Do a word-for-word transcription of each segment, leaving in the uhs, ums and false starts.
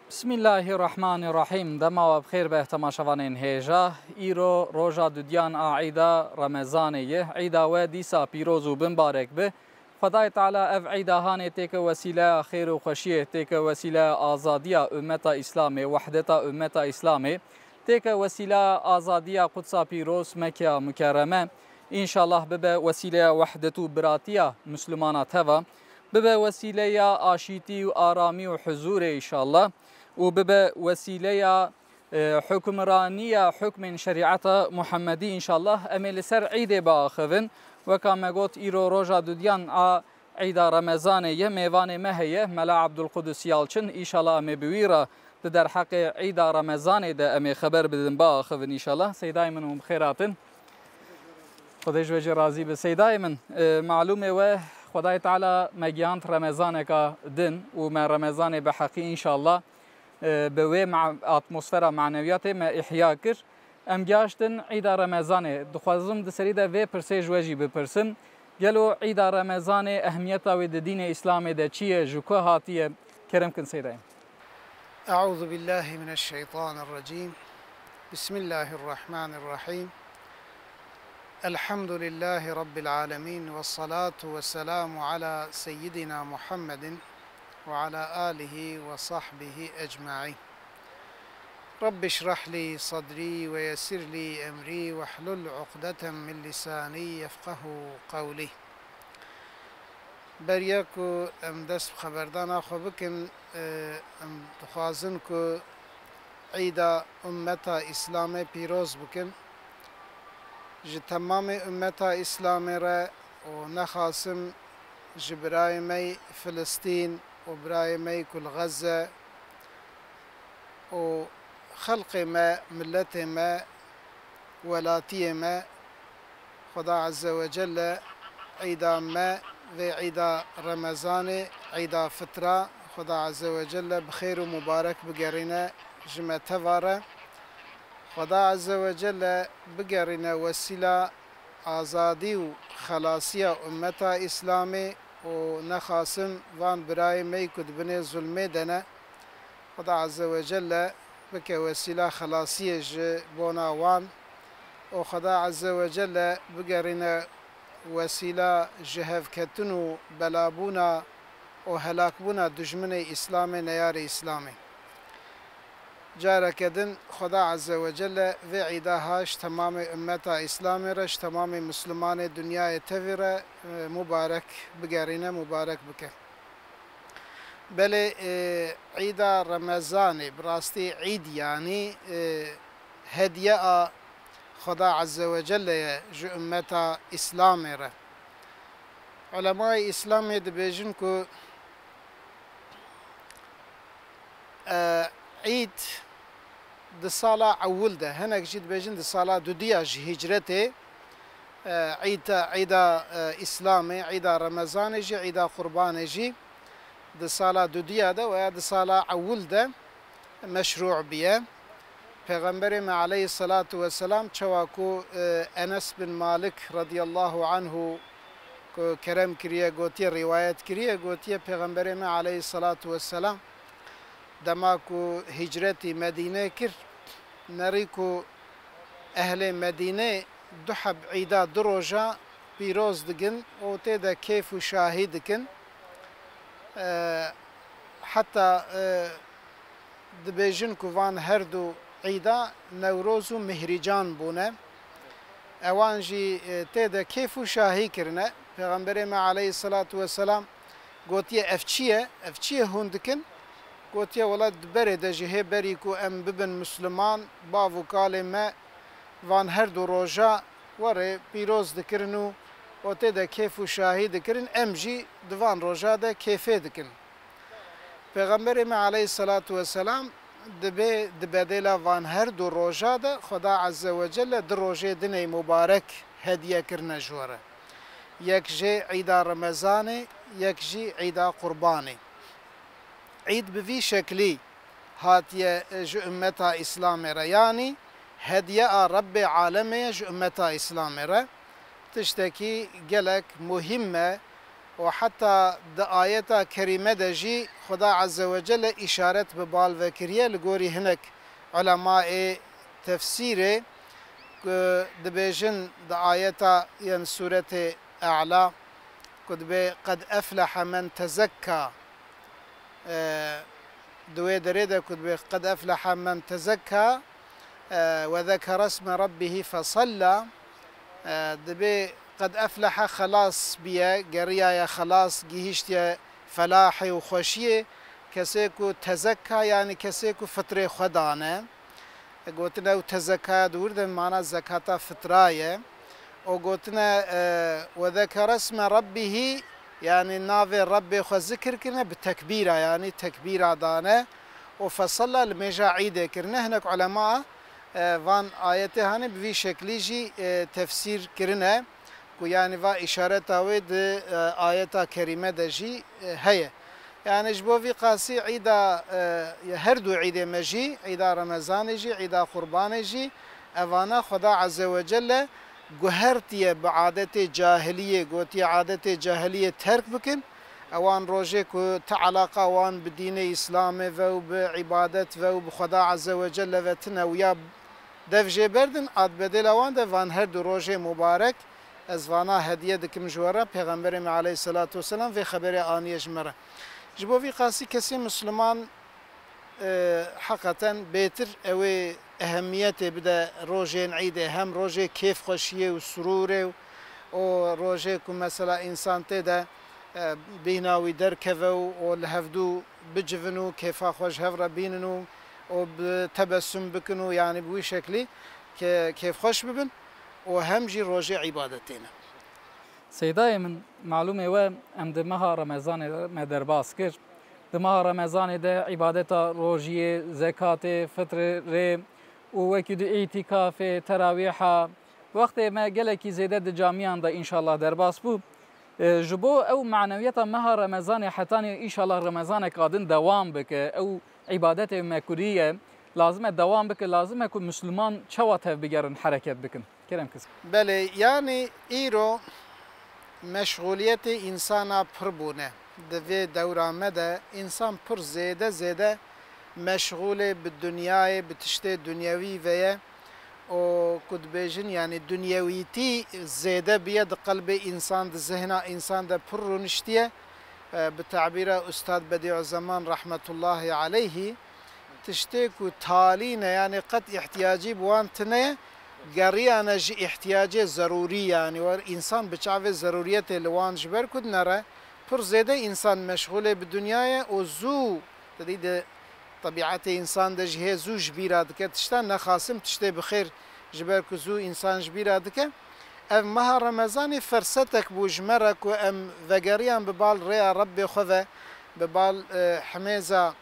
Bismillahirrahmanirrahim. Dema we bi xêr be temaşevanên hêja. Îro roja dudiyan a Îda Remezanê ye. Îda we dîsa pîroz û bimbarek be. Xwedayê Teala ev Îda hanê têke wesîleya xêr û xweşiyê, têke wesîleya azadiya ummeta Îslamê, wehdeta ummeta Îslamê, têke wesîleya azadiya Qudsa pîroz, Mekkeya Mukerreme. Înşallah bibe wesîleya wehdet û biratiya Mislimana teva. Bibe wesîleya aşîtî û aramî û huzûrê înşallah. Û bibe wesîleya, e, hukmraniya hukmên şerîeta Muhemmedî înşallah. Em ê li ser Îdê biaxivin. Weka me got, îro roja dudiyan a Îda Remezanê ye, mêvanê me heye, Mela Abdulqudus Yalçin. Înşallah em ê bi wî re di derheqê Îda Remezanê de em ê xeber bidin, biaxivin înşallah. Seydayê min, hûn bi xêr hatin. Xwedê ji we jî razî be. Seydayê min, e, malûmê we, Xwedayê Teala me gihand Remezaneka din û me Remezanê bi heqî înşallah, e, bi wê ma-, atmosfera manewiyatê me îhya kir. Em gihaştin Îda Remezanê. Dixwazim di serî de vê pirsê ji we jî bipirsim. Gelo Îda Remezanê ehmiyeta wê di dînê Îslamê de çi ye, ji ku hatiye? Kerem kin Seydayê min. أعوذ بالله من الشيطان الرجيم. بسم الله الرحمن الرحيم. الحمد لله رب العالمين، والصلاة والسلام على سيدنا محمد وعلى آله وصحبه أجمعين. رب اشرح لي صدري ويسر لي أمري واحلل عقدة من لساني يفقهوا قولي. Beriya ku em dest bi xeberdana xwe bikin, e, em dixwazin ku Îda ummeta Îslamê pîroz bikin. Ji temamê ummeta Îslamê re û nexasim ji birayê me yê Filistîn û birayê me yê ku li Xezze û xelqê me, miletê me, welatiyê me, Xweda Azze ve Celle Îda me, vê Îda Remezanê, Îda Fitra, Xweda Azze ve Celle bi xêr û mubarek bigerîne ji me teva re. Xweda Azze ve Celle bigerîne wesîla azadî û xelasiya ummeta Îslamê û nexasim van birayê me yê ku di binê zulmê de ne, Xweda Azze ve Celle bike wesîla xelasiyê ji bona wan û Xweda Azze ve Celle bigerîne wesîla ji hevketin û belabûna û helakbûna dijminê Îslamê, neyarê Îslamê. Careke din Xweda Azze ve Celle vê îda ha ji temamê ummeta Îslamê re, ji temamê Mislimanê dinyayê tevî re, e, mubarek bigerîne, mubarek bike. Belê, e, Îda Remezanê, bi rastî Îd, yanî, e, hediye a Xweda Azze ve Celle ye ji ummeta Îslamê re. Ulemayê Îslamê dibêjin ku, e, Îd di sala ewil de, hinek jî dibêjin di sala dudiya ji hicretê, e, Îd, Îda, e, Îslamê, Îda Remezanê jî, Îda Qurbanê jî di sala dudiya de veya di sala ewil de meşrû biye. Pêxemberê me aleyhisselatu vesselam çawa ku, e, Enes bin Malik radiyallahu anhu ku kerem kiriye, gotiye, rîwayet kiriye, gotiye, Pêxemberê me aleyhisselatu vesselam dema ku hicretî Medînê kir, nerî ku ehlê Medînê du heb îda, du roja pîroz digin û tê de kêf û şahî dikin. E, heta, e, dibêjin ku van her du îda Newroz û Mihrîcan bûne. Ewan jî, e, tê de kêf û şahî kirine. Pêxemberê me aleyhisselatu vesselam gotiye, "Ev çi ye? Ev çi ye hûn dikin?" Gotiye, "Wela di berê de jî hê berî ku em bibin Misliman, bav û kalê me van her du roja werê pîroz dikirin û û tê de kêf û şahî dikirin, em jî di van roja de kêfê dikin." Pêxemberê me aleyhisselatu vesselam dibê di bedêla van her du roja de Xweda Azze ve Celle du rojê dinê mubarek hediye kirine ji we re. Yek jê Îda Remezanê, yek jî Îda Qurbanê. Îd bi vî şeklî hatiye, e, ji ummeta Îslamê re, yanî hediye a Rebbê Alemê ye ji ummeta Îslamê re. Tiştekî gelek muhîm e, Û heta di ayeta kerîme de jî Xuda Azze ve Celle îşaret bi bal ve kiriye li gorî hinek ulemayê tefsîrê ku dibêjin di ayeta yên sûretê E'la ku dibê "Qed eflehe men tezekka", e, di wê derê de ku dibê "Qed eflehe men tezekka", e, "Ve zekere isme rabbihî fesalla", e, dibê "Qed eflehe", xelas biye, geriyaye, xelas gihîştiye felahê û xweşiyê. Kesê ku tezekka, yanî kesê ku fitrê xwe dane. Gotine ew tezekaya di wir de mana zekata fitra ye. Û gotine, e, "Ve zekere isme rabbihî", yanî navê Rebbê xwe zikir kirine bi tekbîra, yanî tekbîra dane. Û fesalla li mêja îdê kirine. Hinek ulema, e, van ayetê hanê bi vî şeklî jî, e, tefsîr kirine ku yanî va îşareta wê di, e, ayeta kerîme de jî, e, heye. Yanî ji bo vî qasî îda, e, her du îdê me jî, îda Remezanê jî, îda Qurbanê jî, evana Xuda Azze ve Celle guhertiye bi adetê cahiliyê, gotiye adetê cahiliyê terk bikin. Ewan rojê ku ti alaqa wan bi dînê Îslamê ve û bi îbadet ve û bi Xuda Azze ve Celle ve tine û ya dev jê berdin, a di bedêla wan de van her du rojê mubarek ez vana hediye dikim ji we re, Pêxemberê me aleyhisselatu vesselam vê xeberê aniye ji me re. Ji bo vî qasî kesê Misliman, e, heqeten bêtir ew ê ehemmiyetê bide rojên îdê, hem rojê kêfxweşiyê û surûrê û, û rojê ku mesela însan tê de, e, bîhna wî derkeve û, û li hevdû bicivin û kêfa xwe ji hev re bînin û, û bi tebessum bikin û yanî bi wî şeklî ke-, kêfxweş bibin û hem jî rojê îbadetê ne. Seydayê min, malûmê we, em di meha Remezanê de me derbas kir. Di meha Remezanê de îbadeta rojiyê, zekatê, fitrê rê û wekî di îtîkafê, terawîha, wextê me gelekî zêde di camiyan de înşallah derbas bû. E, ji bo ew manewiyeta meha Remezanê hetanî înşallah Remezaneka din dewam bike, ew îbadetê me kiriye, lazim e dewam bike, lazim e ku Misliman çawa tevbigerin, hereket bikin. Kerem kis. Belê, yanî îro meşxuliyetê însana pir bûne. Di vê dewra me de însan pir zêde zêde meşxulê bi dinyayê, bi tiştê dinyewî ve ye û ku dibêjin, yanî dinyewîtî zêde biye di qelbê însan, di zihna însan de pir rûniştiye. E, bi tabîra Ustad Bedîuzeman rahmetullahî aleyhî, tiştê ku talî ne, yanî qet îhtiyacî bi wan tine ye, geriyane ji îhtiyacê zerûrî, yanî wer însan bi çavê zerûriyetê li wan ji ber ku dinere, pir zêde însan meşxulê bi dinya ye û zû, te dî di tebîetê însan de jî hê zû ji bîra dike tişta, nexasim tiştê bi xêr ji ber ku zû însan ji bîra dike. Ev meha Remezanê fersetek bû ji me re ku em vegeriyan bi bal rêya Rebbê xwe ve, bi bal, e, himêza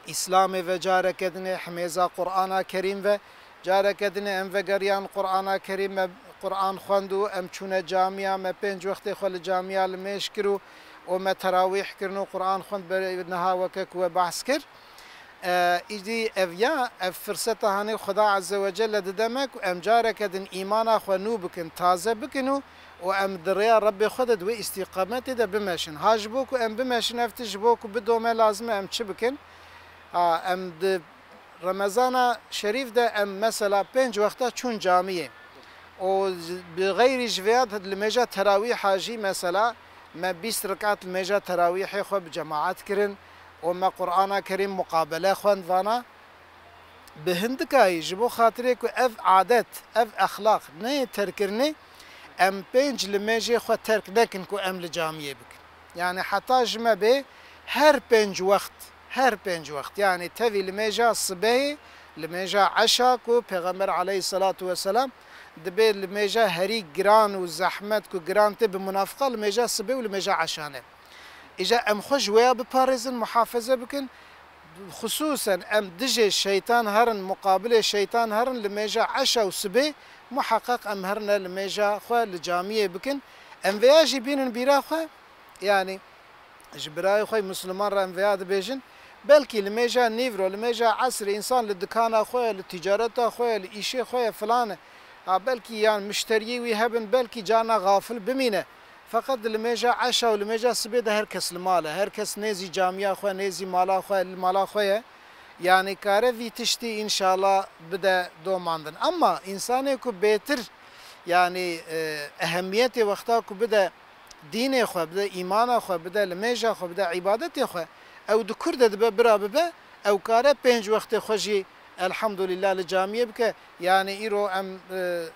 Îslamê ve careke dinê, himêza Qur'ana Kerîm ve careke dinê em vegeriyan Qur'ana Kerîm, me Qur'an xwend û em çûne camiya, me pênc wextê xwe li camiya li mêj kir û, û me terawîh kirin û Qur'an xwend, ber niha weke ku we behs kir. E, îdî ev ya, ev firseta hanê Xuda Azze ve Celle dide me ku em careke din îmana xwe nû bikin, taze bikin û, û em di rêya Rebbê xwe de di wê îstîqametê de bimeşin. Ha ji bo ku em bimeşin, ev tişt ji bo ku bidome lazim e em çi bikin? Ha, em di Remezana Şerîf de em mesela pênc wexta çûn camiyê. Û bi xeyrî ji vêya de li mêja terawîha jî mesela me bîst rekat li mêja terawîhê xwe bi cemaet kirin û me Qur'ana Kerîm muqabele xwend vana. Bi hindikayî ji bo xatirê ku ev adet, ev exlaq neyê terkirinê, em pênc li mêjê xwe terk nekin ku em li camiyê bikin. Yanî heta ji me bê her pênc wext, her pênc wext, yanî tevî li mêja sibehê, li mêja eşa ku Pêxember aleyhisselatu vesselam dibê li mêja herî giran û zehmet ku giran tê bi munafiqa li mêja sibê û li mêja eşa ne. Îja em xwe ji wêya biparêzin, muhafeze bikin. Xisûsen em dijê şeytan herin, muqabilê şeytan herin li mêja eşa û sibê muheqeq em herine li mêja xwe li camiyê bikin. Em vêya jî bînin bîra xwe, yanî ji birayê xwe Misliman re em vêya dibêjin, belkî li mêja nîvro, li mêja esrê însan li dikana xwe ye, li ticareta xwe ye, li îşê xwe ye, filan e. Ha, belkî yan mişteriyê wî hebin, belkî carna xafil bimîne. Feqet di limêja eşa û limêja sibê de her kes li mal e. Her kes nêzî camiya xwe, nêzî mala xwe, li mala xwe ye. Yanî kare vî tiştî înşallah bide domandin. Emma însanê ku bêtir, yanî, e, ehemmiyetê wexta ku bide dînê xwe, bide îmana xwe, bide limêja xwe, bide îbadetê xwe, ew di kur de dibe bira bibe, ew kare pênc wextê xwe jî elhamdulillah li camiyê bike. Yanî îro em, e,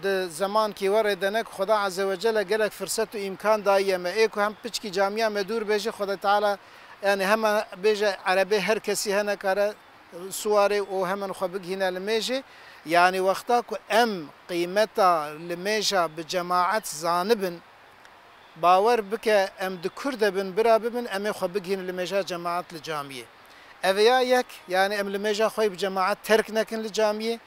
di zemankî we rê de ne ku Xweda Azze ve Celle gelek firset û îmkan dayiye me. Ê ku hem piçkî camiya me dûr be jî Xweda Teala, yanî hema bêje erebê her kesî hene kare siwarê û hemen xwe bigihîne limêjê. Yanî wexta ku em qîmeta limêja bi cemaet zanibin, bawer bike em di kur de bin, bira bibin, em ê xwe bigihînin limêja cemaet li camiyê. Ev ya yek, yanî em limêja xwe bi cemaet terk nekin li camiyê.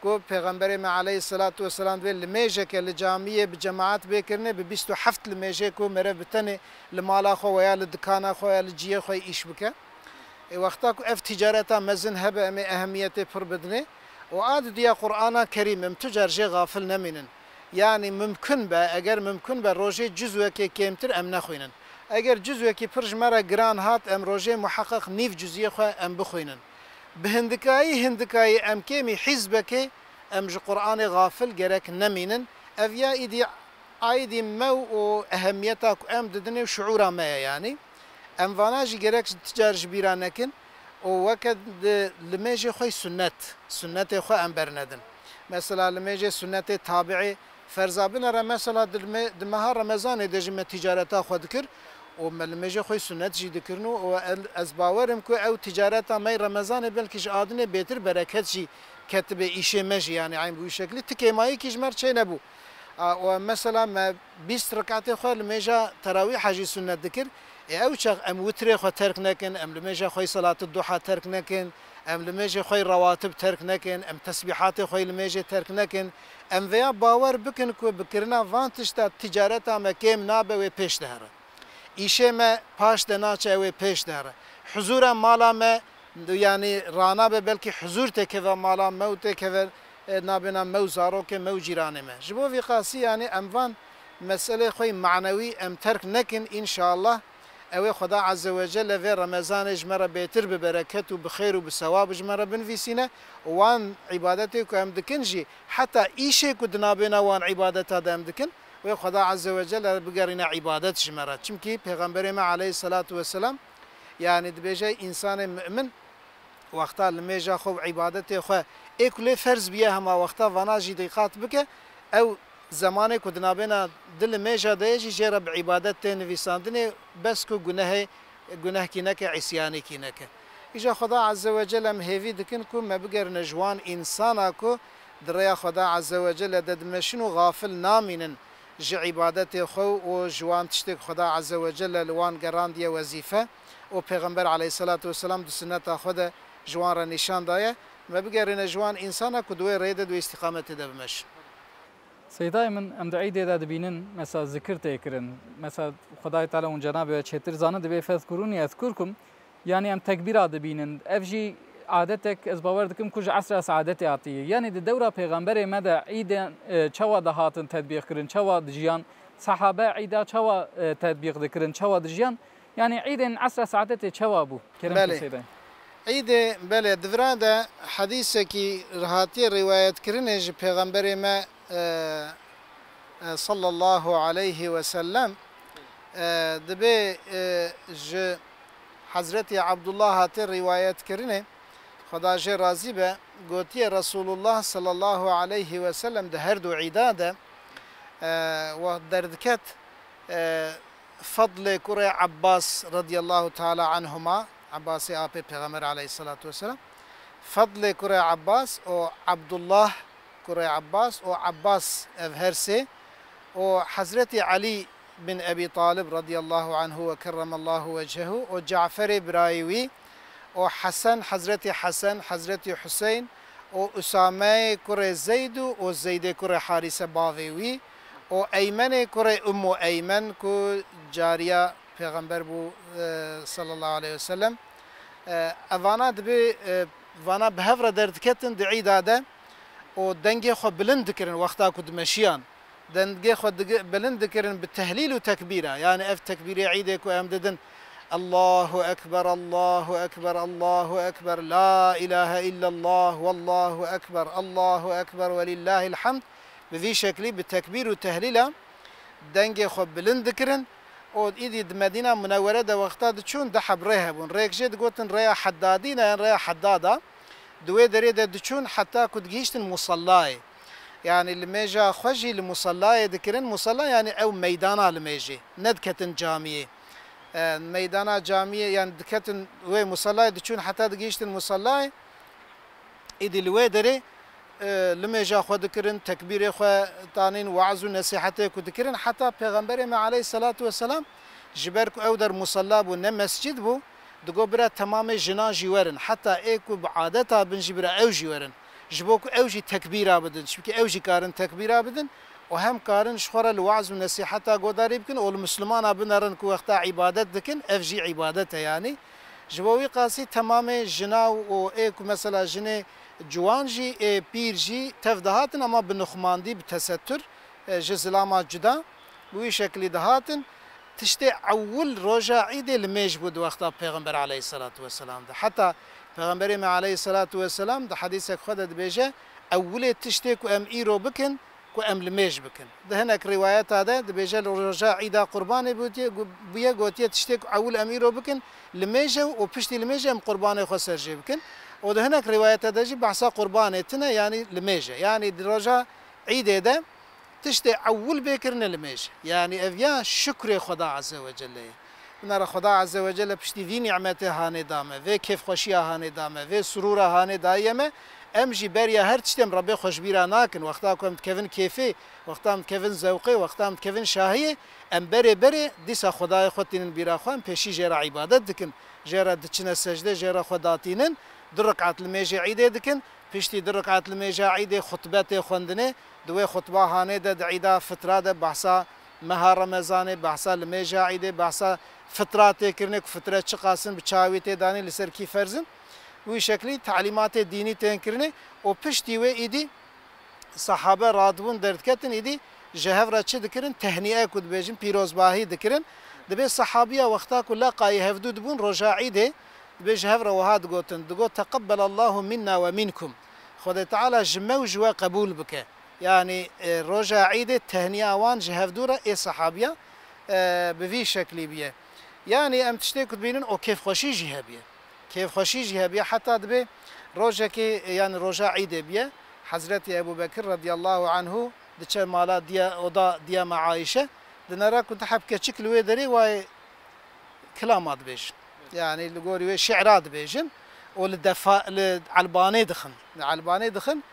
Ku Pêxemberê me aleyhisselatu vesselam divê limêjeke li camiyê bi cemaet bê kirinê, bi bîst û heft limêjê ku meriv bi tenê li mala xwe we ya li dikana xwe ya li ciyê xwe îş bike. Ê wexta ku ev ticareta mezin hebe, em ê ehemiyetê pir bidinê û a didiya Qur'ana Kerîm em tu car jê xafil nemînin. Yanî mimkun be, eger mimkun be rojê cuzwekê kêmtir em nexwînin. Eger cuzwekî pir ji me re giran hat, em rojê muheqeq nîv cuziyê xwe em bixwînin. Bi hindikayî hindikayî em kêmî hîzbekê em ji Qur'anê xafil gerek nemînin. Ev ya îdî aîdî me û ehemiyeta ku em didinê û şiûra me ye yanî. Em vana jî gerek ti car ji bîra nekin û weke di limêjê xwe yî sunnet, sunnetê xwe em bernedin. Mesela limêjê sunnetê tabiî ferza binere, mesela di lime-, di meha Remezanê de jî me ticareta xwe dikir û me limêjê xwe yî sunnet jî dikirin û, û el-, ez bawerim ku ew ticareta me yî Remezanê belkî ji adinê bêtir bereket jî ketibê, îşê me jî, yanî eyn bi wî şeklî ti kêmayîkî ji me re çê nebû. A, û em mesela me bîst rekatê xwe limêja terawîha jî sunnet dikir. Ê ew çax em witrê xwe terk nekin, em limêja xwe yî selatid duha terk nekin, em limêjê xwe yî rewatib terk nekin, em tesbîhatê xwe yî limêjê terk nekin. Em vêya bawer bikin ku bi kirina van tişta ticareta me kêm nabe, wê pêş dihere. Îşê me paş de naçe, ew ê pêş dihere. Huzûra mala me, yanî ranabe, belkî huzûr têkeve mala me û têkeve, e, nabêna me û zarokê me û cîranê me. Ji bo vî qasî, yanî em van meselê xwe yî manewî em terk nekin, înşallah. Ew ê Xweda Azze ve Celle vê Remezanê ji me re bêtir bi bereket û bi xêr û bi sewab ji me re binivîsîne. Wan îbadetê ku em dikin jî, heta îşê ku di nabêna wan îbadeta de em dikin, wê Xweda Azze ve Celle bigerîne îbadet ji me re. Çimkî Pêxemberê me aleyhisselatu vesselam, yanî dibêje, însanê mu'min wexta limêja xwe û îbadetê xwe ê ku lê ferz biye hema wexta vana jî dîqat bike, ew zemanê ku di nabêna di limêja de ye jî jê re bi îbadet tê nivîsandinê, bes ku gunehê, gunehkî neke, îsyanîkî neke. Îja Xweda Azze ve Celle em hêvî dikin ku me bigerine ji wan însana ku di rêya Xweda Azze ve Celle de dimeşin û xafil namînin ji îbadetê xwe û ji wan tiştê ku Xweda Azze ve Celle li wan gerandiye wezîfe û Pêxember aleyhisselatu vesselam di sunneta xwe de ji wan re nîşan daye. Me bigerîne ji wan însana ku di wê rê de, di wê îstîqametê de bimeşin. Seydayê min, em di Îdê de dibînin, mesela zikir tê kirin. Mesela Xwedayê Teala û cenabê we çêtir zanin, dibê fezkurûnî ezkurkum. Yanî em tekbîra dibînin. Ev jî adetek, ez bawer dikim ku ji esra saadetê hatiye. Yanî di dewra Pêxemberê me de Îdên, e, çawa dihatin tetbîq kirin, çawa dijiyan? Sehabe Îda çawa, e, tetbîq dikirin, çawa dijiyan? Yanî Îdên esra saadetê çawa bû? Kerem Belê. Seydayê. Îdê, belê, di vira de hedîsekî hatiye rîwayetkirinê ji Pêxemberê me, e, e, sallallahu aleyhi ve sellem, e, dibê, e, ji Hezretî Abdullah hate rîwayetkirinê, Xweda jê razî be, gotiye Resulullah sallallahu aleyhi ve sellem di her du îda de, e, wext derdiket, e, Fedlê kurê Abbas radiyallahu teala anhuma, Abbasê apê Pêxember aleyhissalatu vesselam, Fedlê kurê Abbas û Abdullah kurê Abbas û Abbas ev her sê û Hezretî Elî bin Ebî Talib radiyallahu anhu ve kerremallahu wecehu û Caferê birayê wî û Hesen, Hezretî Hesen, Hezretî Huseyn û Usameyê kurê Zeyd û, û Zeydê kurê Harise bavê wî û Eymenê kurê Ummu Eymen ku cariya Pêxember bû, e, sallallahu aleyhi ve sellem. E, evana dibê, e, vana bi hev re derdiketin di îda de û dengê xwe bilind dikirin wexta ku dimeşiyan. Dengê xwe dige-, bilind dikirin bi tehlîl û tekbîra. Yani ev tekbîrê îdê ku em didin, Allahu Ekber, Allahu Ekber, Allahu Ekber, La ilahe illallah, Wallahu Ekber, Allahu Ekber ve lillahil hamd. Bi vî şeklî bi tekbîr û tehlîla dengê xwe bilind dikirin. Û îdî di Medîna Munewwere de wexta diçûn du heb rê hebûn. Rêk jê digotin rêya Heddadî ne, yan rêya Heddada. Di wê derê de diçûn heta ku digihîştin musallayê. Yani limêja xwe jî li musallayê dikirin. Musalla yani ew meydana limêjê. Nediketin camiyê. E, meydana camiyê yani diketin wê musallayê, diçûn heta digihîştin musallayê. Îdî li wê derê, e, limêja xwe dikirin, tekbîrê xwe tanîn, weaz û nesîhetê ku dikirin, heta Pêxemberê me aleyhisselatu vesselam, ji ber ku ew der musalla bû, ne mescid bû, digo bira temamê jinan jî werin. Heta ê ku bi adeta bin jî bira ew jî werin. Ji bo ku ew jî tekbîra bidin. Çimkî ew jî karin tekbîra bidin. Û hem karin ji xwe re li weaz û nesîheta godarî bikin û li Mislimana binerin ku wexta îbadet dikin, ev jî îbadet e yanî. Ji bo wî qasî temamê jina û ê ku mesela jinê ciwan jî, ê pîr jî tev dihatin ama bi nixumandî, bi tesettur, e, ji zilama cuda bi wî şeklî dihatin. Tiştê ewil roja îdê limêj bû di wexta Pêxember aleyhisselatu vesselam de. Heta Pêxemberê me aleyhisselatu vesselam di hedîsek xwe de dibêje, ewilê tiştê ku em îro bikin, ku em limêj bikin. Di hinek rîwayeta de dibêje li roja îda qurbanê bûtiye, gu-, bûye, gotiye tiştê ku ewil em îro bikin, limêj e û piştî limêjê em qurbanê xwe ser jê bikin. Û di hinek rîwayeta de jî behsa qurbanê tine, yanî limêj e. Yanî di roja îdê de tiştê ewil bê kirine limêj e. Yanî ev ya şukrê Xweda Azze ve Celle ye. Binara Xweda Azze ve Celle piştî vî nîmetê hanê da me, vê kêfxweşiya hanê da me, vê surûra hanê daye me, em jî beriya her tiştê em Rebbê xwe ji bîra nakin. Wexta ku em dikevin kêfê, wexta em dikevin zewqê, wexta em dikevin şahiyê, em berê berê dîsa Xwedayê xwe tînin bîra xwe, em pêşî jê re îbadet dikin. Jê re diçine secdê, jê re xwe datînin, du rekat limêjê îdê dikin, piştî du rekat limêja îdê xutbe tê xwendinê, di wê xutba hanê de di îda fitra de behsa meha Remezanê, behsa limêja îdê, behsa fitra tê kirinê ku fitre çiqas in, bi çawa wî tê danî, li ser kî ferz in. Wî şeklî talîmatê dînî tên kirinê û piştî wê îdî sehabe radibûn derdiketin, îdî ji hev re çi dikirin? Tehnîye ku dibêjin, pîrozbahî dikirin. Dibê sehabiya wexta ku leqayî hevdû dibûn roja îdê, dibê ji hev re wiha digotin, digot, "Teqebbelallahu minna ve minkum." Xwedê Teala ji me û ji we qebûl bike. Yanî, e, roja îdê tehniya wan ji hevdû re ê sehabiya, e, bi vî şeklî bûye. Yanî em tiştê ku dibînin o kêfxweşî jî hebiye. Kêfxweşî jî hebiye heta dibê rojekê, e, yanî roja îdê biye. Hezretî Ebû Bekir radiyallahu anhu diçe mala diya, oda diya me Ayşe. Dinera ku du heb keçik li wê derê wayê kilama dibêjin. Yanî li gorî wê şi'ra dibêjin û li defa, li elbanê dixin. Li elbanê dixin.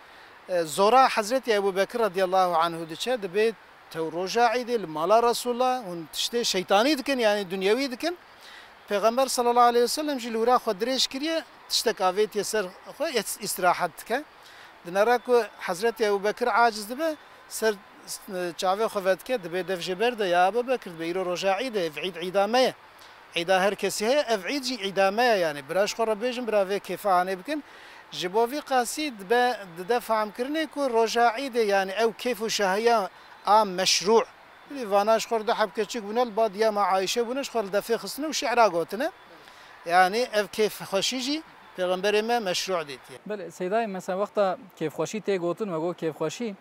E, zora Hezretî Ebû Bekir radiyallahu anhu diçe, dibê tew roja îdê li mala Resulullah, hûn tiştê şeytanî dikin, yanî dunyewî dikin. Pêxember sallallahu aleyhi ve sellem jî li wira xwe dirêj kiriye, tiştek avêtiye ser xwe, îs-, îstirahet dike. Dinera ku Hezretî Ebû Bekir aciz dibe, ser çavê xwe vedike, dibê dev jê berde, ya Ebû Bekir, dibê îro roja îd e, ev îd îda me ye. Îda her kesî heye, ev îd jî îda me ye, yanî bira ji xwe re bêjin, bira vê kêfa hanê bikin. Ji bo vî qasî dibe, dide fehmkirinê ku roja îdê, yanî ew kêf û şahiya a meşrû. Vana ji xwe re du heb keçik bûne, li ba diya me Ayşe bûne, ji xwe re li defê xistine û şi'ra gotine. Yanî ev kêfxweşî jî Pêxemberê me meşrû dîtiye. Belê, Seydayê, mesela wexta kêfxweşî tê gotin, me got kêfxweşî,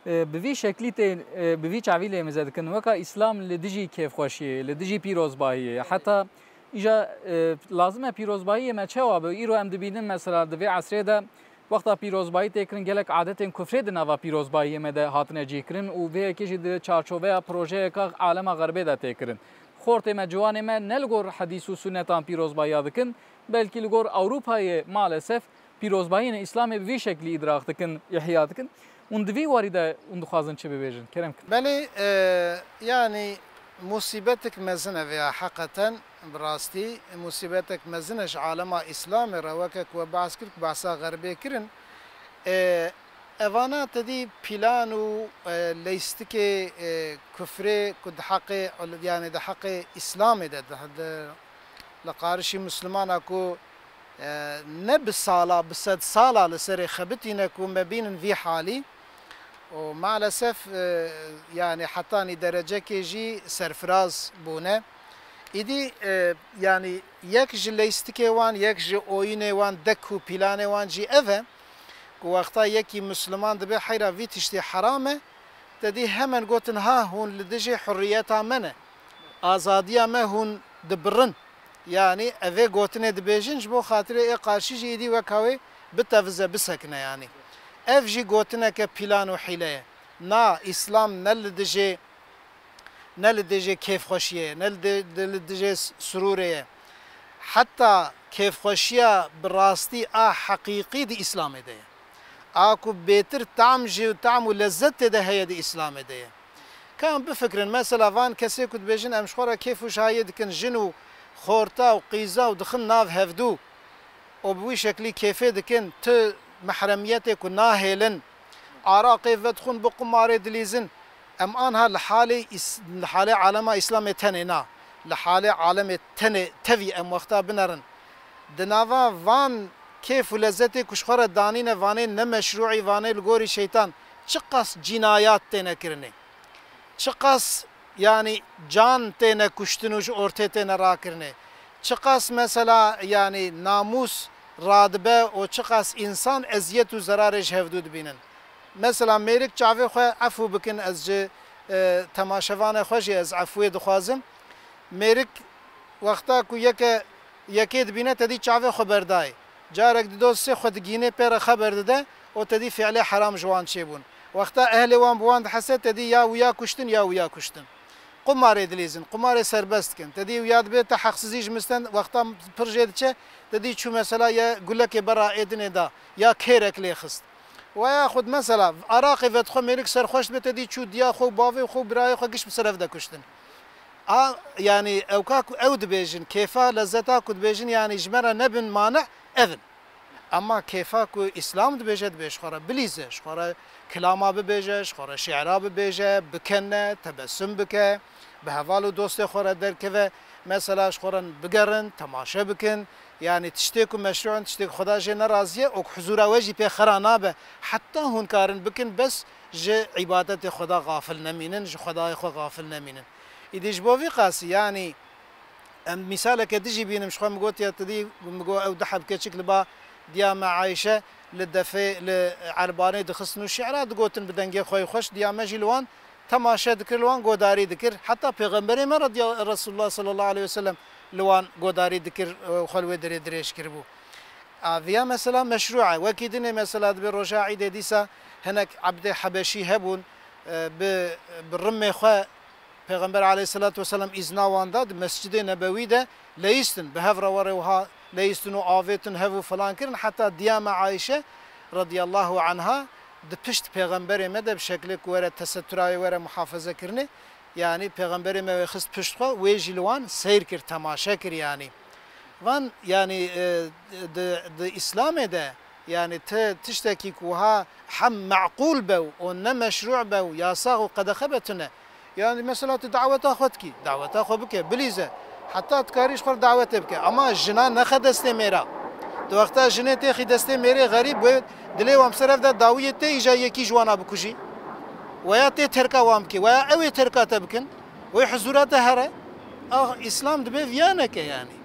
Belê. e, bi vî şeklî tê, e, bi vî çavî lê mize dikin. Weka Îslam li dijî kêfxweşiyê, li dijî pîrozbahiyê. Heta îja, e, lazim e pîrozbahiyê me çawa be? Îro em dibînin mesela di vê esrê de wexta pîrozbahî tê kirin, gelek adetên kufrê di nava pîrozbahiyê me de hatine cîkirin û vê yekê jî di çarçoveya projeyeka alema xerbê de tê kirin. Xortê me, ciwanê me ne li gor hedîs û sunnetan pîrozbahiya dikin, belkî li gor Ewropayê maalesef pîrozbahiyên Îslamê bi vî şeklî îdraq dikin, îhya dikin. Hûn di vî warî de hûn dixwazin çi bibêjin? Kerem kin. Belê, e, yanî musîbetek mezin e vêya heqeten, bi rastî musîbetek mezin e ji alema Îslamê re, weke ku we behs kir, ku behsa xerbê kirin. E, evana tedî pîlan û, e, leyîstikê, e, kufrê ku di heqê, yanî di heqê Îslamê de, di, di, li qarişî Mislimana ku, e, ne bi sala, bi sed sala li serê xebitîne ku me bînin vî halî û maalesef, e, yani hetanî derecekê jî serfiraz bûne. Îdî, e, yani yek ji leystikê wan, yek ji oyunê wan, dek û pîlanê wan jî ev e ku wexta yekî Misliman dibe heyra vî tiştî heram e, te dî hemen gotin, ha, hûn li dijî hurriyeta me ne, azadiya me hûn dibirin. Yani evê gotinê dibêjin, ji bo xatirê ê qarşî jî îdî weka wê bitevize, bisekine yani. Ev jî gotineke pîlan û hîle ye. Na, Îslam ne li dijê, ne li dijê kêfxweşiyê ye, ne li di-, di-, li dijê s-, surûrê ye. Heta kêfxweşiya bi rastî a heqîqî di Îslamê de ye. A ku bêtir tam jî, tam û lezzet tê de heye di Îslamê de ye. Ka em bifikirin, mesela van kesê ku dibêjin em ji xwe re kêf û şahiyê dikin, jin û xorta û qîza û dixin nav hevdû û bi wî şeklî kêfê dikin, tu mehremiyetê ku nahêlin, araqê vedixwin, bi qumarê dilîzin, em anha li halê îs-, li halê alema Îslamê tenê na, li halê alemê tenê tevî em wexta binerin. Di nava van kêf û lezzetê ku ji xwe re danîne, vanê nemeşrûî, vanê li gorî şeytan, çiqas cînayat têne kirinê. Çiqas, yanî, can têne kuştin û ji ortê têne rakirinê. Çiqas, mesela, yanî, namûs radibe û çiqas însan eziyet û zerarê ji hevdû dibînin. Mesela, mêrik çavê xwe efû bikin, ez ji, e, temaşevanê xwe jî ez efûyê dixwazim. Mêrik wexta ku yeke, yekê dibîne, te dî çavê xwe berdayê. Carek dido sê xwe digînê pê re xeber dide û te dî fiilê heram ji wan çêbûn. Wexta ehlê wan bi wan dihese, te dî ya wiya kuştin ya wiya kuştin. Qumarê dilîzin, qumarê serbest dikin. Te dî wiya dibê te heqsizî ji min sten, wexta pir jê diçe, te dî çû mesela ya gulekê bera êdinê da, ya kêrek lê xist. Weya xwe mesela araqê vedixwe, mêrik serxweş dibe, te dî çû diya xwe û bavê xwe û birayê xwe giş bi ser hev de kuştin. A, yanî ewka ku ew dibêjin, kêfa, lezzeta ku dibêjin, yanî ji me re nebin mane, ev in. Ema kêfa ku Îslam dibêje, dibê ji xwe re bilîze, ji xwe re kilama bibêje, ji xwe re şi'ra bibêje, bikene, tebessum bike, bi heval û dostê xwe re derkeve, mesela ji xwe re bigerin, temaşe bikin. Yanî tiştê ku meşrû in, tiştê ku Xweda jê nerazî ye û ku huzûra we jî pê xera nabe, heta hûn karin bikin, bes ji îbadetê Xweda xafil nemînin, ji Xwedayê xwe xafil nemînin. Îdî ji bo vî qasî, yanî em mîsaleke din jî bînim, ji xwe min gotiye, tu dî min got ew du heb keçik li ba diya me Ayşe li defê, li erbanê dixistin û şi'ra digotin bi dengê xwe yê xweş, diya me jî li wan temaşe dikir, li wan godarî dikir. Heta Pêxemberê me rediya-, Resulullah sallallahu aleyhi ve sellem li wan godarî dikir, e, xwe li wê derê dirêj kiribû. A, viya mesela meşrû e. Wekî dinê mesela dibe roja Îdê dîsa hinek ebdê Hebeşî hebûn, e, bi, bi rimê xwe Pêxember aleyhisselatu vesselam îzna wan da, di Mescidê Nebewî de leyîstin, bi hev re were wiha leyîstin û avêtin hev û filan kirin, heta diya me Ayşe radiyallahu anha di pişt Pêxemberê me de bi şeklê ku were tesetura wê were muhafaze kirinê, yanî Pêxemberê me wê xist pişt xwe, wê jî li wan seyr kir, temaşe kir yanî. Van, yanî, e, di, di Îslamê de, yanî ti tiştekî ku wiha hem meqûl be û ne meşrû be û yasax û qedexe be tune. Yanî mesela tu daweta xwe dikî, daweta xwe bike, bilîze. Heta dikarî ji xwe re dawetê bike. Ama jina nexe destê mêra. Tu wexta jinê têxî destê mêrê xerîb, wê dilê wan bi ser hev de dawiyê tê îja yekî ji wana bikujî. Weya tê terka wan bikî, weya ew ê terka te bikin. Wê huzûra te here. Ah, Îslam dibe viya neke yanî.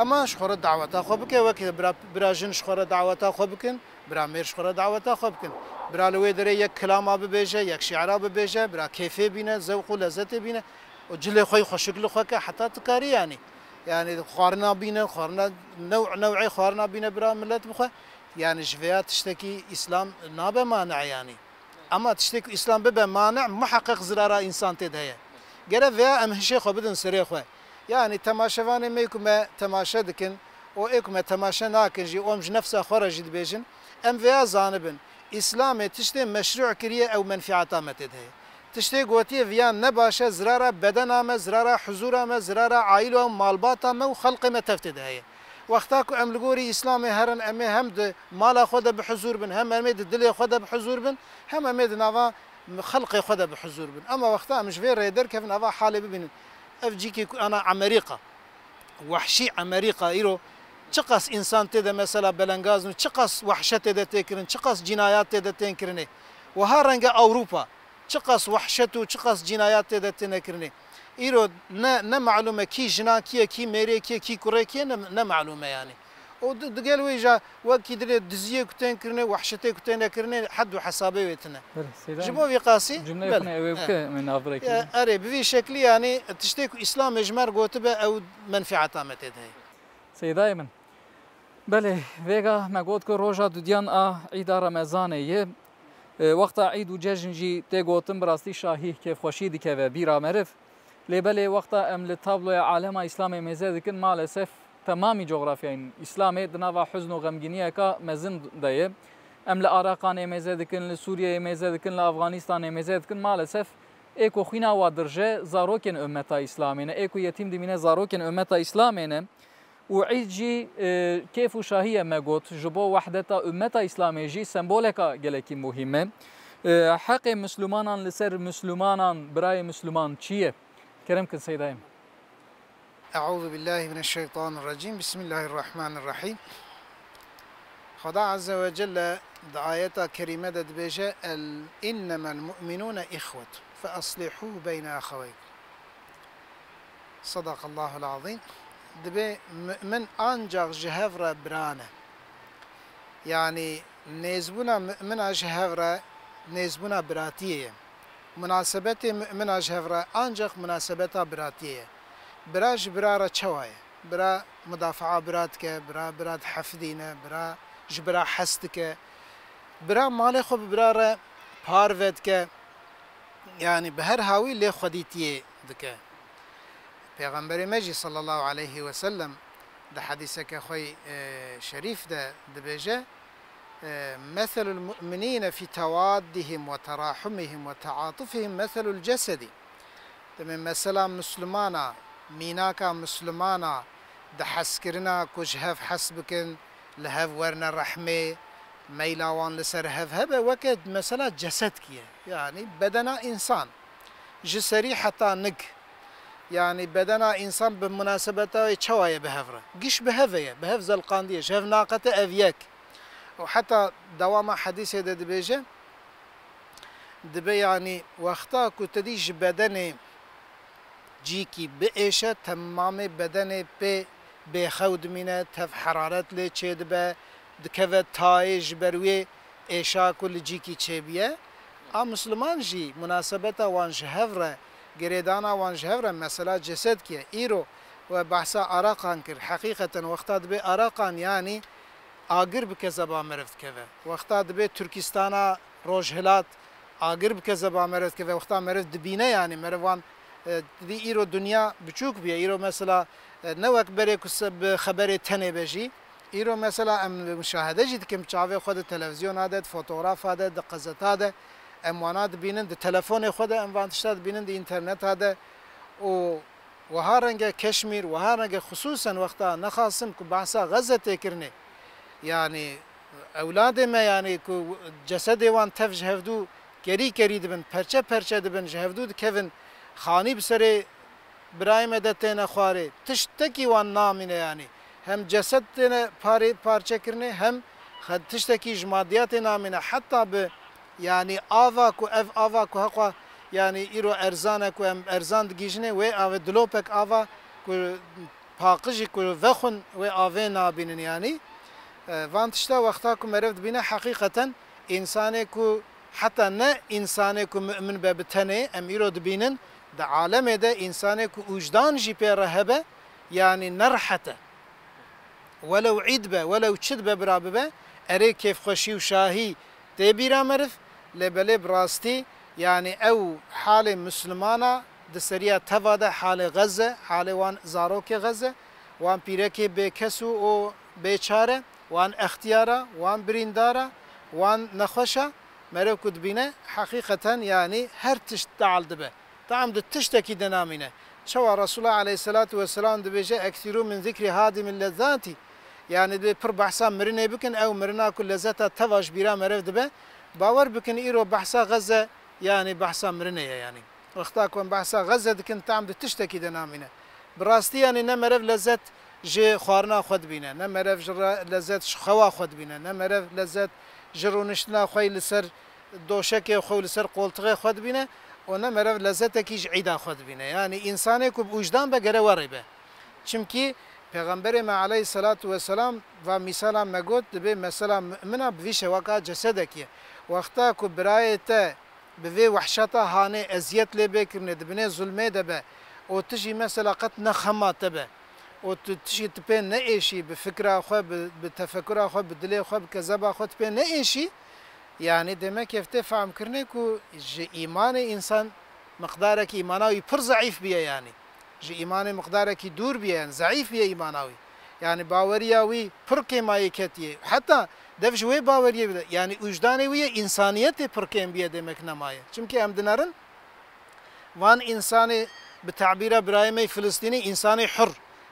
Ema ji xwe re daweta xwe bike, weke bira, bira jin ji xwe re daweta xwe bikin, bira mêr ji xwe re daweta xwe bikin. Bira li wê derê yek kilama bibêje, yek şi'ra bibêje, bira kêfê bîne, zewq û lezzetê bîne. Û cilê xwe yî xweşik li xwe ke heta tu karî yanî. Yanî xwarina bîne, xwarina new new'ê xwarina bîne bira milet bixwe. Yanî ji vêya tiştekî Îslam nabe mane yanî. Ema tiştê ku Îslam bibe mane, muheqeq zirara însan tê de heye. Gere vêya em hişê xwe bidin serê xwe. Yanî temaşevanê me ku me temaşe dikin û ê ku me temaşe nakin jî û em ji nefsa xwe re jî dibêjin, em vêya zanibin, Îslamê tiştê meşrû kiriye ew menfiata me tê de heye. Tiştê gotiye viya ne baş e, zirara bedena me, zirara huzûra me, zirara aîla û malbata me û xelqê me tev tê de heye. Wexta ku em li gorî Îslamê herin, em ê hem di mala xwe de bi huzûr bin, hem em ê di dilê xwe de bi huzûr bin, hem em ê di nava xelqê xwe de bi huzûr bin. Ema wexta em ji vê rê derkevin, eva halê bibînin. Ev cîkî ku ana Amerîka, wehşî Amerîka îro çiqas însan tê de mesela belengaz in, çiqas wehşet tê de tê kirin, çiqas cînayat tê de tên kirinê. Wiha renge Ewropa çiqas wehşet û çiqas cînayat tê de têne kirinê. Îro ne, ne malûm e kî jina kî ye, kî mêrê kî ye, kî kurê kî ye, ne, ne malûm e yanî. Û di, digel wê jî wekî dilê diziyê ku tên kirinê, wehşetê ku têne kirinê, hed û hesabê wê tine. Belê, Seyda Ji bo vî qasî, cumleyê belê. xwe ne ew ê Eh. bike, em ê navbirek Ya, bibin. Erê, bi vî şeklî yanî tiştê ku Îslamê ji me re gotibe, ew menfîeta me tê de heye. Seydayê min. Belê, vêga me got ku roja dudiyan a Îda Remezanê ye. E, wexta Îd û cejn jî tê gotin, bi rastî şahî, kêfxweşî dikeve bîra meriv. Lê belê wexta em li tabloya alema Îslamê mêze dikin, maalesef temamî cografyayên Îslamê di nava huzn û xemgîniyeka mezin de ye. Em li Araqanê mêze dikin, li Sûriyeyê mêze dikin, li Afganistanê mêze dikin. Maalesef ê ku xwîna wa dirje zarokên ummeta Îslamê ne. Ê ku yetîm dimîne zarokên ummeta Îslamê ne. Û Îd jî, e, kêf û şahî ye me got, ji bo wehdeta ummeta Îslamê jî semboleka gelekî muhîm e. E, heqê Mislimanan li ser Mislimanan, birayê Misliman çi ye? Kerem kin Seydayê min. Eûzubillahimineşşeytanirrecîm. Bismillahirrahmanirrahîm. Xweda Azze ve Celle di ayeta kerîme de dibêje, "El, innemel mu'minûne îxwet, fe aslihû beyne axeweykum." Sadakallahul azîm. Dibê mu'min ancax ji hev re bira ne. Yanî nêzbûna mu'mina ji hev re nêzbûna biratiyê ye. Munasebetê mu'mina ji hev re ancax munasebeta biratiyê ye. Bira ji bira re çawa ye? Bira mudafaa bira dike, bira, bira dihefidîne, bira ji bira hes dike. Bira malê xwe bi bira re parve dike. Yanî bi her hawî lê xwedîtiyê dike. Pêxemberê me jî sallallahu aleyhi ve sellem di hedîseke xwe yê, e, şerîf de dibêje, e, "Meselul mu'minîne fî tewaddihim ve terahumihim ve teatufihim meselul cesedî." Demê mesela Mislimana, mînaka Mislimana di heskirina ku ji hev hes bikin, li hev werne rehmê, meyla wan li ser hev hebe, weke mesela cesedkî ye. Yanî bedena însan. Ji serî heta nik. Yanî bedena însan bi munasebeta wê çawa ye bi hev re? Giş bi hev e ye, bi hev zelqandiye, ji hev naqete ev yek. Û heta dewama hedîsê de dibêje, dibe yanî wexta ku te dî ji bedenê cîkî biêşe, temamê bedenê pê bêxew dimîne, tev heraret lê çêdibe, dikeve tayê ji ber wê êşa ku li cîkî çêbûye. A Misliman jî munasebeta wan ji hev re, girêdana wan ji hev re mesela cesedkî ye. Îro we behsa Araqan kir. Heqîqeten wexta dibê Araqan, yanî agir bi kezeba meriv dikeve. Wexta dibê Tirkîstana Rojhilat agir bi kezeba meriv dikeve. Wexta meriv dibîne, yanî meriv wan, e, dibî îro dinya biçûk bûye. Îro mesela, e, ne wek berê ku se-, bi xeberê tenê be jî. Îro mesela em muşahede jî dikin, bi çavê xwe di televîzyona de, di fotografa de, di qezeta de, em wana dibînin, di telefonê xwe de em van tişta dibînin, di înterneta de. Û wiha renge Keşmîr, wiha renge xisûsen wexta nexasim ku behsa Xezze tê kirinê, yanî ewladê me, yanî ku cesedê wan tev ji hevdû kerî kerî dibin, perçe perçe dibin, ji hevdû dikevin, xanî bi serê birayê me de têne xwarê, tiştekî wan namîne yanî. Hem cesed têne parê, parçe kirinê, hem xe-, tiştekî ji madiyatê namîne. Heta bi, yanî ava ku ev ava ku heqwa, yanî îro erzan e ku em erzan digihîjinê, wê avê dilopek ava ku paqijî ku vexwin wê avê nabînin yanî. E, van tişta wexta ku meriv dibîne heqîqeten însanê ku heta ne însanê ku mu'min be bi tenê em îro dibînin, di alemê de însanê ku ûcdan jî pê re hebe, yanî ne rehet e. Welew îd be, welew çi dibe bira bibe, erê kêfxweşî û şahî tê bîra meriv, lê belê bi rastî, yanî ew halê Mislimana di seriya teva de, halê Xezze, halê wan zarokê Xezze, wan pîrekê bêkes û, û bêçare, wan extiyara, wan birîndara, wan nexweşa, meriv ku dibîne, heqîqeten, yanî her tişt teal dibe. Team di tiştekî de namîne. Çawa Resulullah aleyhisselatu vesselam dibêje, "Eksîrû min zikrî hadimil lezzatî." Yanî dibê pir behsa mirinê bikin, ew mirina ku lezzeta teva ji bîra meriv dibe. Bawer bikin, îro behsa Xezze, yanî behsa mirinê ye yanî. Wexta ku em behsa Xezze dikin, team di tiştekî de namîne. Bi rastî yanî ne meriv lezzet ji xwarina xwe dibîne, ne meriv ji re-, lezzet ji xewa xwe dibîne, ne meriv lezzet ji rûniştina xwe yî li ser doşekê xwe û li ser qoltixê xwe dibîne û ne meriv lezetekî ji îda xwe dibîne. Yanî însanê ku bi ûjdan be gere werê be. Çimkî Pêxemberê me aleyhisselatu vesselam va mîsala me got, dibê mesela mumina bi vî şewaka cesedekî ye. Wexta ku birayê te bi vê wehşeta hanê eziyet lê bê kirine, di binê zulmê de be û tu jî mesela qet ne xema te be û tu tişî tu pê neêşî, bi fikra xwe, bi, bi tefekura xwe, bi dilê xwe, bi kezeba xwe tu pê neêşî, yanî demek ev tê fehmkirinê ku ji îmanê însan miqdarekî îmana wî pir zeîf biye yanî. Ji îmanê miqdarekî dûr biye, yanî zeîf biye îmana wî. Yanî baweriya wî pir kêmayê ketiye. Heta dev ji wê baweriyê bide. Yanî ûjdanê wî yê însaniyetê pir kêm biye demek nemaye. Çimkî em dinerin, van însanê bi tabîra birayê me yê Filistînî însanê hur.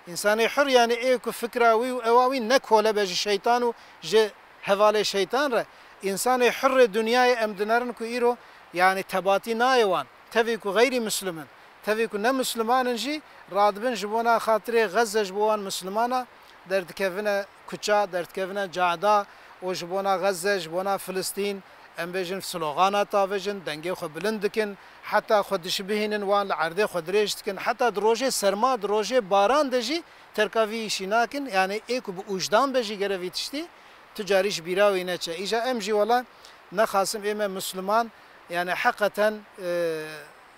Însanê hur yanî ê ku fikra wî û ewa wî ne kole be ji şeytan û ji hevalê şeytan re. Însanê hurê dinyayê em dinerin ku îro yanî tebatî nayê wan. Tevî ku xeyrî Mislim in, tevî ku ne Misliman in jî radibin ji bona xatirê Xezze ji bo wan Mislimana derdikevine kuça, derdikevine cada û ji bona Xezze, ji bona Filistîn, em bêjin slogana tavêjin, dengê xwe bilind dikin, heta xwe dişibihînin wan li erdê xwe dirêj dikin, heta di rojê serma, di rojê baran de jî terka vî îşî nakin, yanî ê ku bi ûjdan be jî gere vî tiştî tu carî ji bîra wî neçe. Îja em jî wela nexasim ê me Misliman, yanî heqeten, e,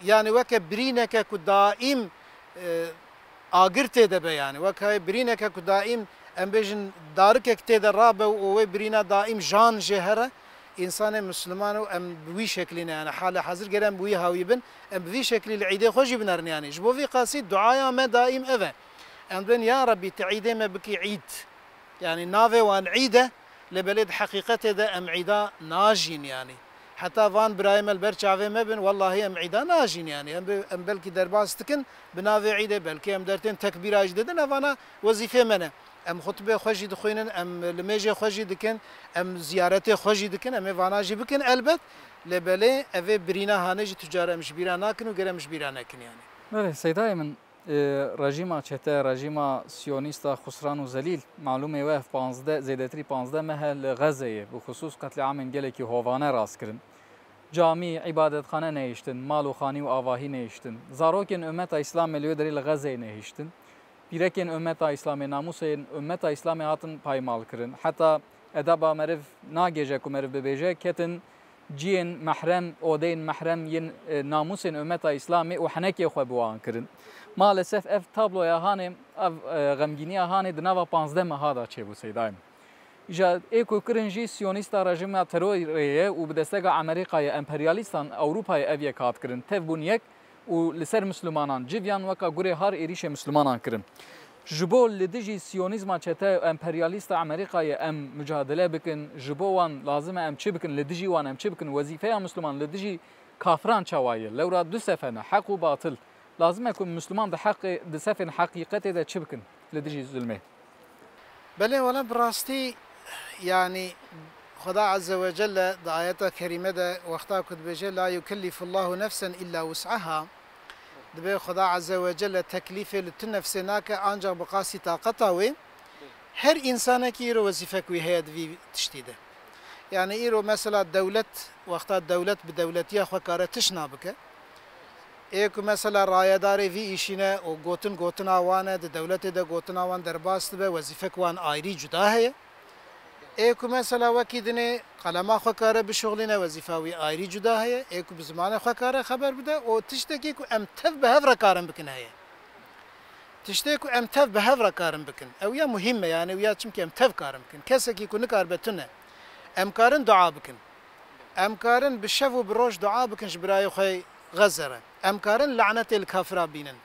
yanî weke birîneke ku daîm, e, agir tê de be, yanî weke birîneke ku daîm em bêjin darikek tê de rabe û wê birîna daîm jan jê here, însanê Misliman û em bi wî şeklî ne, yanî hale hazir gere em bi wî hawî bin, em bi vî şeklî li îdê xwe jî binerin yanî. Ji bo vî qasî duaya me daîm ev e. Em dibên ya Rebî tu îdê me bikî îd. Yanî navê wan îd e, lê belê di heqîqetê de em îda najîn yanî. Heta van birayê me li ber çavê me bin, wellahî em îda najîn yanî. Em, em belkî derbas dikin bi navê îdê, belkî em dertên tekbîra jî didin, evana wezîfê me ne. Em xutbê xwe jî dixwînin, em limêjê xwe jî dikin, em ziyaretê xwe jî dikin, em ê vana jî bikin elbet. Lê belê evê birîna hanê jî tu cara em ji bîra nakin û ger em ji bîra nekin yanî. Belê, Seydayê min, Ê, rejîma çete, rejîma siyonîst a xusran û zelîl, malûmê we ev panzdeh, zêdetirî panzdeh meh e li Xezeyê, bi xusûs qetlîamên gelekî hovane rast kirin. Camî, îbadetxane nehiştin, mal û xanî û avahî nehiştin. Zarokên ummeta Îslamê li wê derê li Xezeyê nehiştin. Pîrekên ummeta Îslamê, namûsên ummeta Îslamê hatin paymal kirin. Heta edaba meriv nagêje ku meriv bibêje, ketin ciyên mehrem, odeyên mehrem yên, e, namûsên ummeta Îslamê û henekê xwe bi wan kirin. Maalesef ev tabloya hanê, ev, e, xemgîniya hanê di nava panzdeh meha de çêbû Seydayê min. Îja ê ku kirin jî siyonîsta rejîma terorê ye û bi destega Amerîkayê, emperyalîstan Ewropayê ev yek hat kirin. Tev bûn yek û li ser Mislimanan civiyan weka gurê har êrîşê Mislimanan kirin. Ji bo li dijî siyonîzma çete emperyalîsta Amerîkayê em mucadele bikin, ji bo wan lazim e em çi bikin, li dijî wan em çi bikin, wezîfeya Misliman li dijî kafiran çawa ye? Lewra du sefe ne, heq û batil. Lazim e ku Misliman di heqê, di sefên heqîqetê de çi bikin li dijî zulmê? Belê, wela bi rastî, yanî Xuda Azze ve Celle di ayeta kerîme de wexta ku dibêje, "La yukellifullahu nefsen illa wus'aha", dibê Xuda Azze ve Celle teklîfê li tu nefsê nake ancax bi qasî taqeta wê. Her însanekî îro wezîfek wî heye di vî tiştî de. Yanî îro mesela dewlet, wexta dewlet bi dewletiya xwe kare tişna bike. Ê ku mesela rayedarê vî îşî ne û gotin gotina wan e, di dewletê de gotina wan derbas dibe, wezîfek wan ayrî cuda heye. Ê ku mesela wekî dinê qelema xwe kare bişuxlîne, wezîfa wî ayrî cuda heye. Ê ku bi zimanê xwe kare xeber bide û tiştekî ku em tev bi hev re karin bikin heye. Tiştê ku em tev bi hev re karin bikin. Ew ya muhîm e, yanî ew ya çimkî em tev karin bikin. Kesekî ku nikaribe tune. Em karin dua bikin. Em karin bi şev û bi roj dua bikin ji birayê xwe Xezze re. Em karin lanetê li kafira bînin.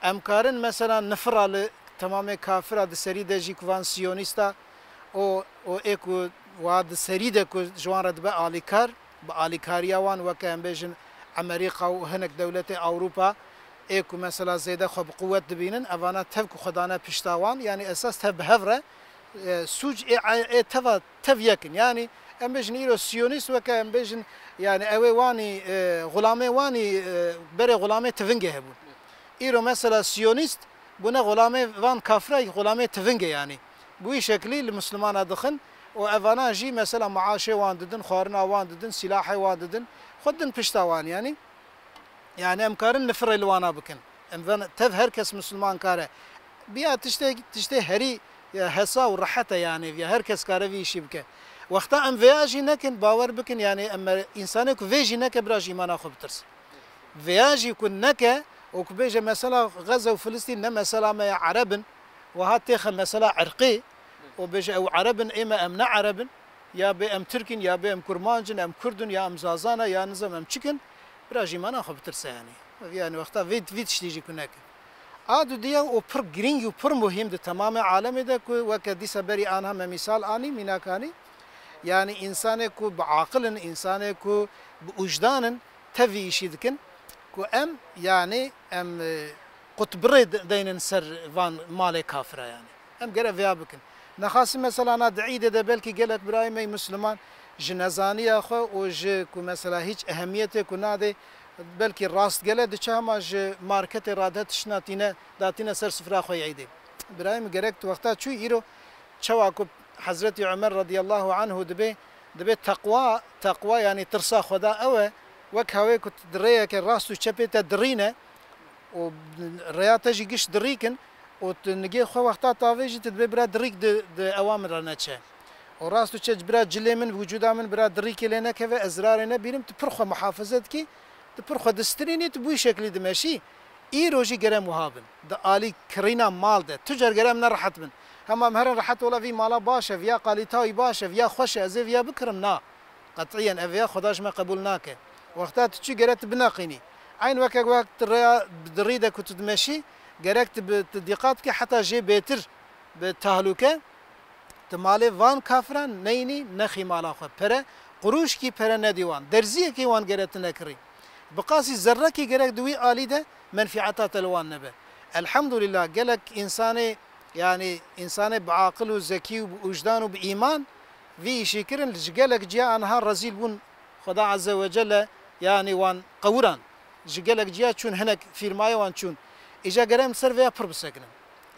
Em karin mesela nifira li temamê kafira di serî de jî ku van siyonîsta û, û ê ku wa di serî de ku ji wan re dibe alîkar, bi alîkariya wan weke em bêjin Amerîka û hinek dewletê Ewropa ê ku mesela zêde xwe bi quwet dibînin, evana tev ku xwe dane pişta wan, yanî esas tev bi hev re e, sûc ê, ê teva tev yek in. Yanî em bêjin îro siyonîst weke em bêjin, yanî ew ê wanî, e, xulamê wanî, e, berê xulamê tivingê hebûn. Îro mesela siyonîst bûne xulamê van kafira xulamê tivingê yanî. Bi wî şeklî li Mislimana dixin Û evana jî mesela maaşê wan didin, xwarina wan didin, silahê wan didin, xwe din pişta wan yanî. Yani em karin nifirê li wana bikin. Em ven tev her kes Müslüman kare. Biya tiştê, tiştê herî, ya, hesa û rehet e yani. Ya her kes kare vî işî bike. Wexta em vêya jî nekin, bawer bikin yani em insanê ku vê jî neke bira ji îmana xwe bitirse. Vêya jî ku neke û ku bêje mesela Gaza û Filistîn ne mesela me ya Ereb in, wiha têxe mesela irqî û bêje ew Ereb in, ê me em ne Ereb in, ya bê em Tirk in, ya bê em Kurmanc in, em Kurd in, ya em Zaza ne, ya nizam em çik in, bira ji îmana xwe bitirse yani. Yani wexta vê, vî tiştî jî ku neke. A dudiya û pir girîng û pir muhîm di temamê alemê de ku weke dîsa berî anha me mîsal anî, mînak anî, yani insanê ku bi aqil in, insanê ku bi ujdan in, tevî îşî dikin ku em, yani em, e, qutbirê de-, deynin ser van malê kafira yani. Em gere vêya bikin. Nexasî mesela na di îdê de belkî gelek birayê me yî Misliman ji nezaniya xwe û ji ku mesela hîç ehemiyetê ku nadê, belkî rastgele diçe hema ji marketê rade tiştna tîne, datîne ser sifra xwe yê îdê. Birayê min gerek tu wexta çû îro çawa ku Hezretî Ömer radiyallahu anhu dibê, dibê teqwa, teqwa yani tirsa Xweda ew e, wek hawê ku tu di rêyeke rast û çepê te dirîne û rêya te jî giş dirîk in û tu nigê xwe wexta tavê jî tu dibê bira dirîk di, di ewa min re neçe. Û rast û çep bira cilê min, wicûda min bira dirîkê lê nekeve, ez zirarê nebînim, tu pir xwe muhafaze dikî, tu pir xwe distirînî, tu bi wî şeklî dimeşî. Îro jî gere em wiha bin. Di alî kirîna mal de, tu car gere em nerehet bin. Hema em herin rehet, wela vî mala baş e, viya qalîta wî baş e, viya xweş e, ez ê viya bikirim, na. Qet'iyen ev ya Xweda ji me qebûl nake. Wexta tu çû gere tu bineqînî. Eyn weke wek tu rêya dirî de ku tu dimeşî, gerek tu bi, tu dîqat bikî heta jê bêtir bi tehlûke, tu malê van kafiran neyînî nexî mala xwe. Pere, qurûşkî pere nedî wan. Derziyekê wan gere tu nekirî. Bi qasî zerrekî gerek di wî alî de menfîeta te li wan nebe. Elhamdulillah, gelek însanê, yanî însanê bi aqil û zekî û bi ujdan û bi îman vî îşî kirin, ji gelek ciya aniha rezîl bûn, Xweda Azze ve Celle, yanî wan qewiran. Ji gelek ciya çûn, hinek fîrmayê wan çûn. Îca gere em ser vêya pir bisekinin.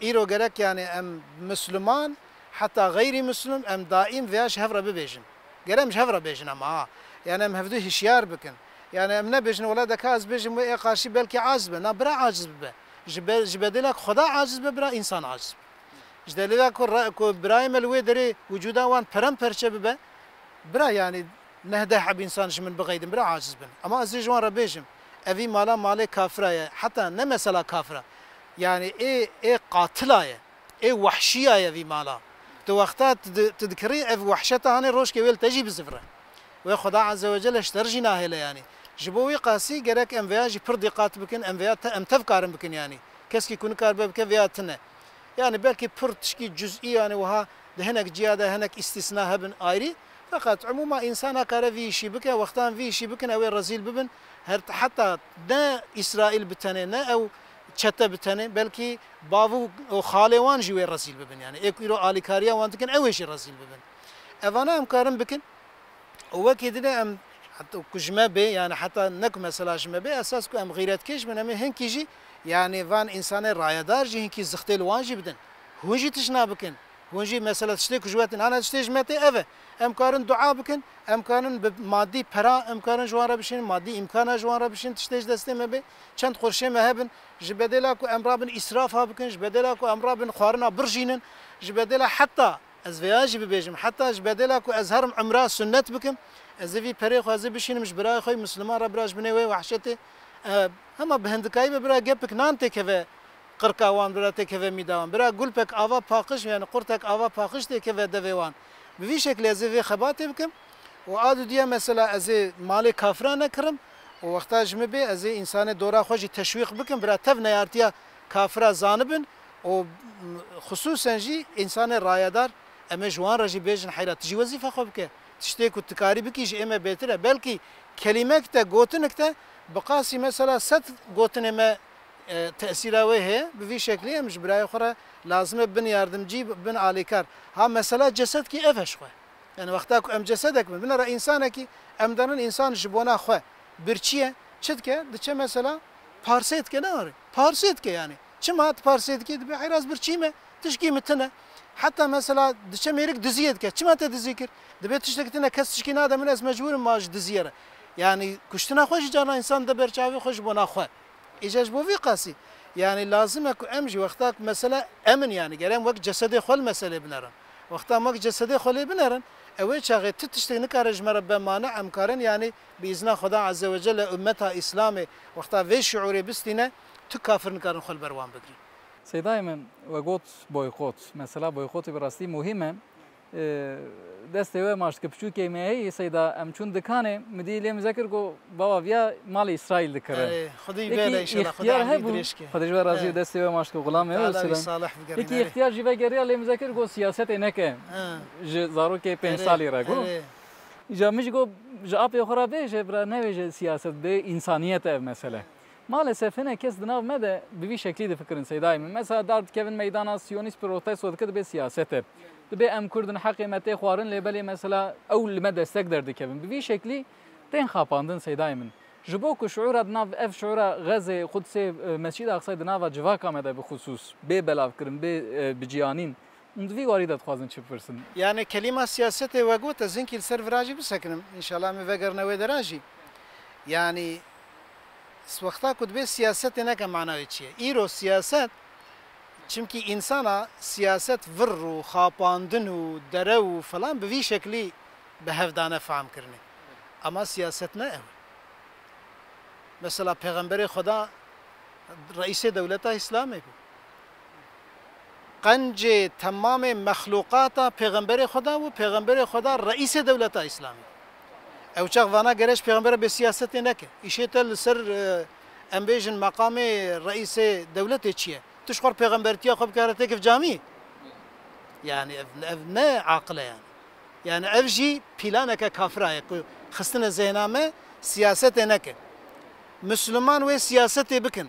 Îro gerek, yanî em Misliman, heta xeyrî Mislim, em daîm vêya ji hev re bibêjin. Gere em ji hev re bêjin, ama ha. Yanî em hevdû hişyar bikin. Yanî em nebêjin, wela deka ez bêjim wê ê qarşî belkî aciz be. Na, bira aciz bibe. Ji be-, ji bedêla ku Xweda aciz be, bira însan aciz be. Ji delîla ku re-, ku birayê me li wê derê wicûda wan peremperçe bibe, bira, yanî neh deh heb însan ji min bixeydin, bira aciz bin. Ama ez ê ji wan re bêjim, evî mala malê kafira ye, heta ne mesela kafira. Yanî ê, ê qatila ye, ê wehşiya ye vî mala. Tu wexta tu di-, tu dikirî, ev wehşeta hanê rojkê wê li te jî bizivire. Wê Xweda Azze ve Celle ji te re jî nahêle yanî. Ji bo wî qasî gerek em vêya jî pir dîqat bikin, em vêya te-, em tev karin bikin yanî. Keskî ku nikaribe bike vêya tune. Yani belkî pir tişkî cuzî, yani wiha di hinek ciya de hinek îstîsna hebin ayrî. Feqet umûma însan nakare vî îşî bike, wextan vî îşî bikin, ew ê rezîl bibin. Her, heta ne Îsraîl bi tenê, ne ew çete bi tenê, belkî bav û, û xalê wan jî wê rezîl bibin. Yani ê ku îro alîkariya wan dikin, ew ê jî rezîl bibin. Evana em karin bikin. Û wekî din e em, heta ku ji me bê, yani heta ne ku mesela ji me bê, esas ku em xîretkêş bin, em ê hinkî jî, yani van însanê rayedar jî hinkî zixtê li wan jî bidin. Hûn jî tişt nabikin. Hûn jî mesela tiştê ku ji we tê, nane tiştê ji me tê ev e. Em karin dua bikin, em karin bi madî pera, em karin ji wan re bişînin, madî îmkana ji wan re bişînin, tiştê ji destê me bê. Çend qurşê me hebin, ji bedêla ku em rabin îsrafa bikin, ji bedêla ku em rabin xwarina birjînin, ji bedêla heta Ez vêya jî bibêjim, heta ji bedêla ku ez herim umra sunnet bikim, ez ê vî perê xwe ez ê bişînim ji birayê xwe yî Misliman re, bira ji binê wê wehşetê, e, hema bi hindikayî be bira gepik nan têkeve qirka wan, bira têkeve mîda wan. Bira gulpek ava paqij, yani qurtek ava paqij têkeve devê wan. Bi vî şeklê ez ê vê xebatê bikim û a dudiya mesela ez ê malê kafira nekirim û wexta ji min bê ez ê însanê dora xwe jî teşwîq bikim, bira tev neyartiya kafira zanibin û, m, xisûsen jî însanê rayedar, em ê ji wan re jî bêjin, heyra, tu jî wezîfa xwe bike. Tiştê ku tu karî bikî ji ê me bêtir e. Belkî kelîmek te, gotinik te, bi qasî mesela sed gotinê me, e, tesîra wê heye. Bi vî şeklî em ji birayê xwe re lazim e bin yardimcî, bin alîkar. Ha, mesela cesedkî ev e ji xwe. Yani wexta ku em cesedek bin, binera însanekî, em derin însan ji bona xwe birçî ye, çi dike? Diçe mesela parsê dike, ne arê? Parsê dike yani. Çima tu parsê dikî? Dibe heyra ez birçî me, tişkî min tune. Heta mesela diçe mêrik diziyê dike. Çima te dizî kir? Dibê tiştekî tune kes tişkî nade min, ez mecbûr im ma ji diziyê re. Yanî kuştina xwe jî carna însan de ber çavê xwe ji bona xwe. Îca ji bo vî qasî. Yanî lazim e ku em jî wexta ku mesela em in yanî, gere em wek cesedê xwe li meselê binerin. Wexta em wek cesedê xwe lê binerin, ew ê çaxê ti tiştek nikare ji me re be mane, em karin yanî bi îzna Xweda Azze ve Celle ummeta Îslamê wexta vê şiûrê bistîne, tu kafir nikarin xwe li ber wan bigrin. Seydayê min, we got boykot. Mesela boykotê bi rastî muhîm e. Ee, destê we maşt ki piçûkê me heyî, Seyda, em çûn dikanê, min dî lê min zekir got, baba viya malê Îsraîl dikire. Erê, Xwedî Yekî bêle înşallah, Xwedî îxtiyar emrî hebû. Dirêj ke. Xwedî ji we razî, He. Destê we maşt ki xulamê Teala we wî silam. Salih bigerîne, Yekî erê. Îxtiyar jî vegerîya lê min zekir got siyasetê neke. He. Ji zarokê pênc Erê, salî re got. Erê. Îca min jî got ji apê xwe re bêje bira, nevêje siyaset, bê însaniyet ev mesele. Maalesef hinek kes di nav me de bi vî şeklî difikirin Seydayê min. Mesela dar dikevin meydana, siyonîst protesto dike, dibê siyaset e. Dibê em Kurd in, heqê me tê xwarin, lê belê mesela ew li me destek derdikevin. Bi vî şeklî tên xapandin Seydayê min. Ji bo ku şiûra di nav ev şiûra Xezê, Qudsê, e, Mescîd Aqsay di nava civaka me de bi xusûs bê belavkirin, bê, e, biciyanîn, Hûn di vî warî de dixwazin çi bipirsin? Yani kelîma siyasetê we got, ez hinkî li ser vira jî bisekinim. Înşallah em ê vegerine wê dera jî. Yani s-, wexta ku dibê siyasetê neke mana wê çi ye? Îro siyaset, çimkî însana siyaset vir û xapandin û derew û filan bi vî şeklî bi hev dane fam kirine. Ama siyaset ne ew e. Mesela Pêxemberê Xweda reîsê dewleta Îslamê bû. Qencê temamê mexlûqata Pêxemberê Xweda bû, Pêxemberê Xweda reîsê dewleta Îslamê. Ew çax vana gere ji Pêxembera bê siyasetê neke. Îşê te li ser, e, em bêjin meqamê reîsê dewletê çi ye? Tu ji xwe pêxembertiya xwe bikare têkif camî? Yani ev, ev ne aqil e yani. Yani ev jî planeke kafira ye ku xistine zêhna me, siyasetê neke. Misliman wê siyasetê bikin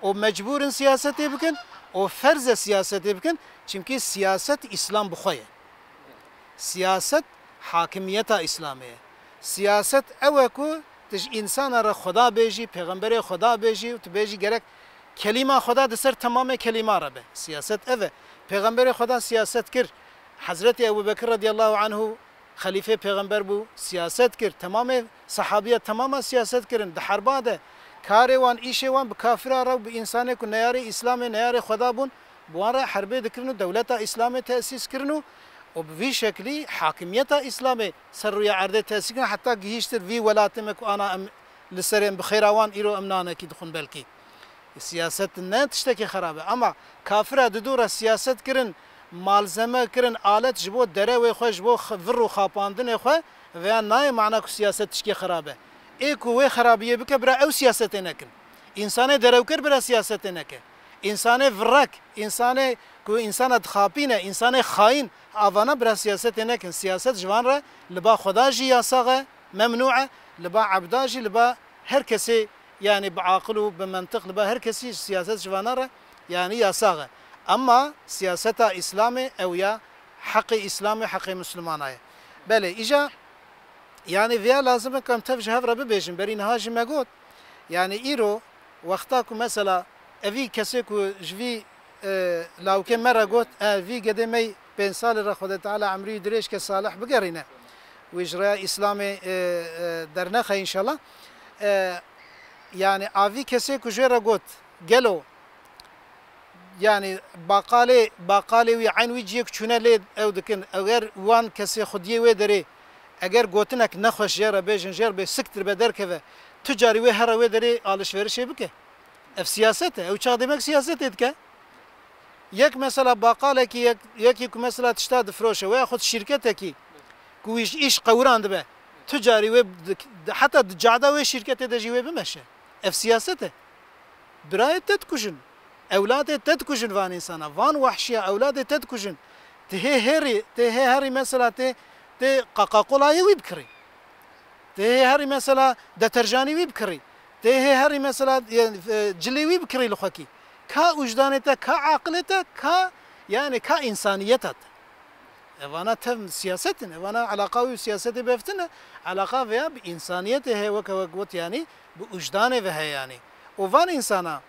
û mecbûr in siyasetê bikin û ferz e siyasetê bikin, çimkî siyaset Îslam bi xwe ye. Siyaset hakimiyeta Îslamê ye. Siyaset ew e ku tu ji însana re Xweda bêjî, pêxemberê Xweda bêjî û tu bêjî gerek kelîma Xweda di ser temamê kelîma re be. Siyaset ev e. Pêxemberê Xweda siyaset kir. Hezretî Ebû Bekir radiyallahu anhu xelîfê pêxember bû, siyaset kir. Temamê sehabiya temama siyaset kirin. Di herba de karê wan, îşê wan bi kafira re û bi însanê ku neyarê Îslamê, neyarê Xweda bûn, bi wan re herbê dikirin û dewleta Îslamê tesîs kirin û, û bi vî şeklî hakimiyeta Îslamê ser rûya erdê tesîs kirin, heta gihîştir vî welatê me ku ana em li serê em bi xêra wan îro em nanekî dixwin belkî. Siyaset ne tiştekî xerab e, ama kafira di dû re siyaset kirin, malzeme kirin, alet ji bo derewê xwe, ji bo x-, vir û xapandinê xwe, veya nayê mana ku siyaset tişkê xerab e. Ê ku wê xerabiyê bike, bira ew siyasetê nekin. Însanê derewker bira siyasetê neke. Însanê virek, însanê ku însana dixapîne, însanê xayîn, avana bira siyasetê nekin. Siyaset ji van re li ba Xweda jî yasax e, memnû e, li ba ebda jî, li ba her kesê, yani bi aqil û bi mentiq, li ba her kesî siyaset ji vana re, yani yasax e. Ema siyaseta Îslamê ew ya heqê Îslamê, heqê Mislimana ye. Belê, îja, yani vêya lazim e ku em tev ji hev re bibêjin. Berî niha jî me got, yani îro wexta ku mesela evî kesê ku ji vî, e, lawkê me re got, e, vî gedê me yî pênc salê re Xwedê Teala emrî wî dirêj ke salih bigerîne, wî ji rêya Îslamê, e, e, dernexe înşallah. E, yani a vî kesê ku jê re got, gelo, yani baqalê, baqalê wî eyn wî ciyê ku çûne lê ew dikin, eger wan kesê xwediyê wê derê, eger gotinek nexweş jê re bêjin, jê re bê siktir be derkeve, tu carî wê here wê derê alişverişê bike. Ev siyaset e. Ew çax demek siyasetê dike. Yek mesela baqalekî, yek, yekî ku mesela tişta difroşe, veya xwe şîrketekî ku wî ji îş qewran dibe, tu carî wê di, di, heta di cada wê şîrketê de jî wê bimeşe. Ev siyaset e. Birayê te dikujin. Ewladê te dikujin van însana. Van wehşiya ewladê te dikujin. Ti hê herî, ti hê herî mesela tê, tê qaqaqulayê wî bikirî. Tê hê herî mesela deterjanî wî bikirî. Tê hê herî mesela, e, e, cilê wî bikirî li xwekî. Ka wijdanê te, ka aqilê te, ka, yani ka însaniyeta te. Evana tev siyaset in, evana eleqa wî siyasetê bevtine, eleqa veya bi însaniyetê heye weke wek got yani bi wijdanê ve heye yani. Û van însana,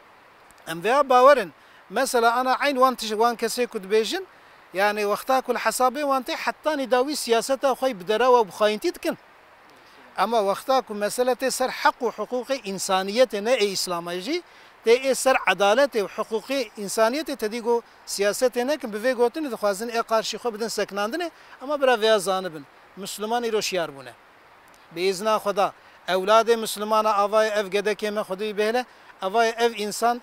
em veya bawer in, mesela ana eyn wan tij-, wan kesê ku dibêjin, Yani wexta ku li hesabê wan tê, hetanî dawî siyaseta xwe yî bi derewa û bi xayîntî dikin. Ema wexta ku mesele tê ser heq û hiqûqê însaniyetê, ne ê Îslamê jî, tê ê ser edaletê û hiqûqê însaniyetê, te dî got siyasetê nekin, bi vê gotinê dixwazin ê qarşî xwe bidin sekinandinê, ema bira vêya zanibin, Misliman îro şiyar bûne. Bi îzna Xweda, ewladê Mislimana avayê ev gedekê me Xwedî bihêle, avayê ev însan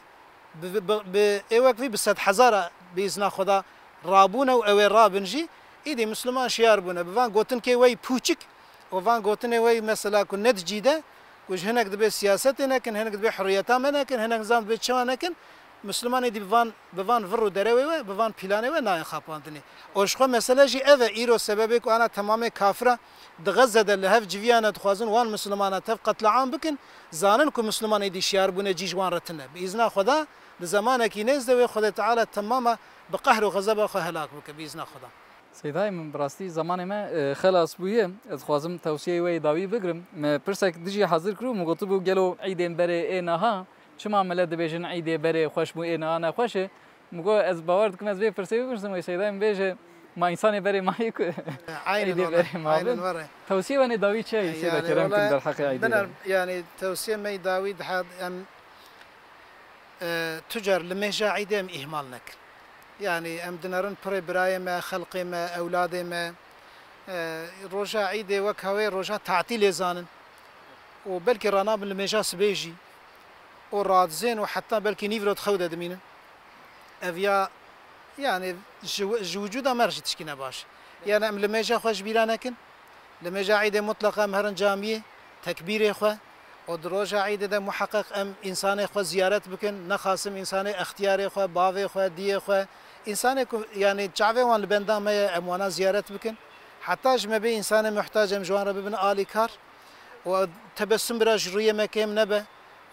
bi, bi, bi ê wek vî bi sedhezara bi îzna Xweda rabûne û ew ê rabin jî, îdî Misliman şiyar bûne. Bi van gotinkê we yî pûçik û van gotinê we yî mesela ku ne di cî de, ku ji hinek dibê siyasetê nekin, hinek dibê hurriyeta me nekin, hinek nizam dibê çima nekin, Misliman êdî bi van, bi van vir û derewê we, bi van pîlanê we nayê xapandinê. Û ji xwe mesele jî ev e, îro sebebê ku ana temamê kafira di Xezze de li hev civiyane dixwazin wan Mislimana tev qetliam bikin, zanin ku Misliman êdî şiyar bûne, cî ji wan re tune. Bi îzna Xweda, di zemanekî nêz de wê Xwedê Teala temama bi qehr û xezeba xwe helak bike, bi îzna Xweda. Seydayê min, bi rastî zemanê me, e, xelas bûye. Ez dixwazim tewsiyeyê we yê dawî bigrim. Me pirsek dijî hezir kiribû, min gotibû, gelo îdên berê ê niha çima millet dibêjin îdê berê xweş bû, ê niha nexweş e? Min got, ez bawer dikim ez vê pirsê bipirsim, wê Seydayê min bêje, ma însanê berê mayê ku Aynen îdê were, berê ma aynen bin. Were. Tewsiyê we nê dawî çi ye, Seyda Yani, Kerem, wala, derheqê îdê biner, de? Yani tewsiyê me yê dawî dihat em, e, tu car li mêja îdê em îhmal nekin. Yani em dinerin pirê birayê me, xelqê me, ewladê me, e, roja îdê wek hawê roja tatîlê zanin. Û belkî ranabin li mêja sibê jî. Û radizên û heta belkî nîvro di xew de dimînin. Ev ya, yani ji, ji wicûda me re jî tişkî ne baş. Yani em li mêja xwe ji bîra nekin. Li mêja îdê mutleqa em herin camiyê, tekbîrê xwe. Û di roja îdê de muheqeq em însanê xwe ziyaret bikin. Nexasim însanê extiyarê xwe, bavê xwe, diyê xwe. Însanê ku, yani çavê wan li benda me ye, em wana ziyaret bikin. Heta ji me bê însanê muhtac em ji wan re bibin alîkar. Û tebessum bira ji rûyê me kêm nebe.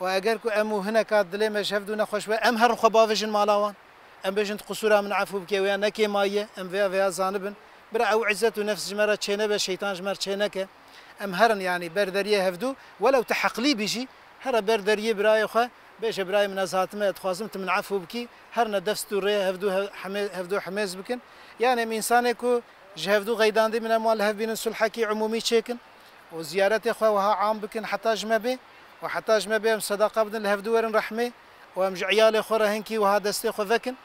Û eger ku em û hineka dilê me ji hev dû nexweş be, em herin xwe bavêjin mala wan. Em bêjin, tu qisûra min efû bike, wêya ne kêmayî ye, em vêya vêya zanibin. Bira ew îzzet û nefs ji me re çênebe, şeytan ji me re çêneke. Em herin, yanî ber deriyê hevdû, welew tu heqlî bî jî, here ber deriyê birayê xwe, bêje, birayê min, ez hatime, dixwazim tu min efû bikî, herine dest û rê hevdû he-, hemê-, hevdû hemêz bikin. Yanî em însanê ku ji hevdû xeydandî min, em wan li hev bînin, sulhekî umûmî çêkin û ziyaretê xwe wiha am bikin heta ji me bê û heta ji me bê em sedaqa bidin, li hevdû werin rehmê û em ji iyalê xwe re hinkî wiha destê xwe vekin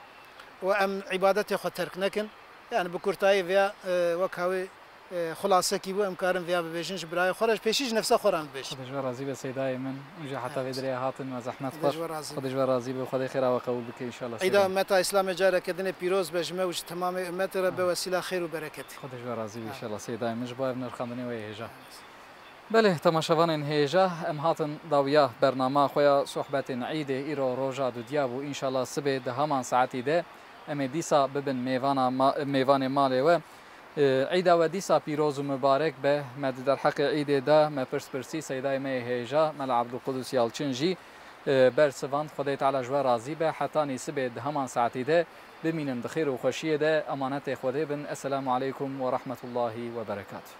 û em îbadetê xwe terk nekin. Yani bi kurtayî vêya, e, wek hawê, e, xulasekî bû, em karin vêya bibêjin ji birayê xwe re, ji pêşî ji nefsa xwe re em bibêjin. Xwedê ji we razî be Seydayê min. Û jî heta vê dirê hatin me zehmet xwest. Xwedê ji we razî be. Xwedê ji we razî be. Xwedê xêra we qebûl bike înşallah Seydayê. Îda ummeta Îslamê careke dinê pîroz be ji me û ji temamê ummetê re be wesîla xêr û bereketê. Xwedê ji we razî be înşallah Seydayê min, ji bo ev nirxandinê we yê hêja. Belê, temaşevanên hêja, em hatin dawiya bernama xwe ya sohbetên Îdê, îro roja dudiya bû, înşallah sibê di heman saetî de em ê dîsa bibin mêvana ma-, mêvanê malê we. Îda we dîsa pîroz û mibarek be. Me di derheqê Îdê de me pirspirsî Seydayê me yê hêja, Mela Ebdulqudus Yalçin jî, e, bersivand. Xwedê Teala ji we razî be. Hetanî sibê di heman saetî de bimînin di xêr û xweşiyê de. Emanetê Xwedê bin. Esselamu aleykum ve rahmetullahi ve berekatuh.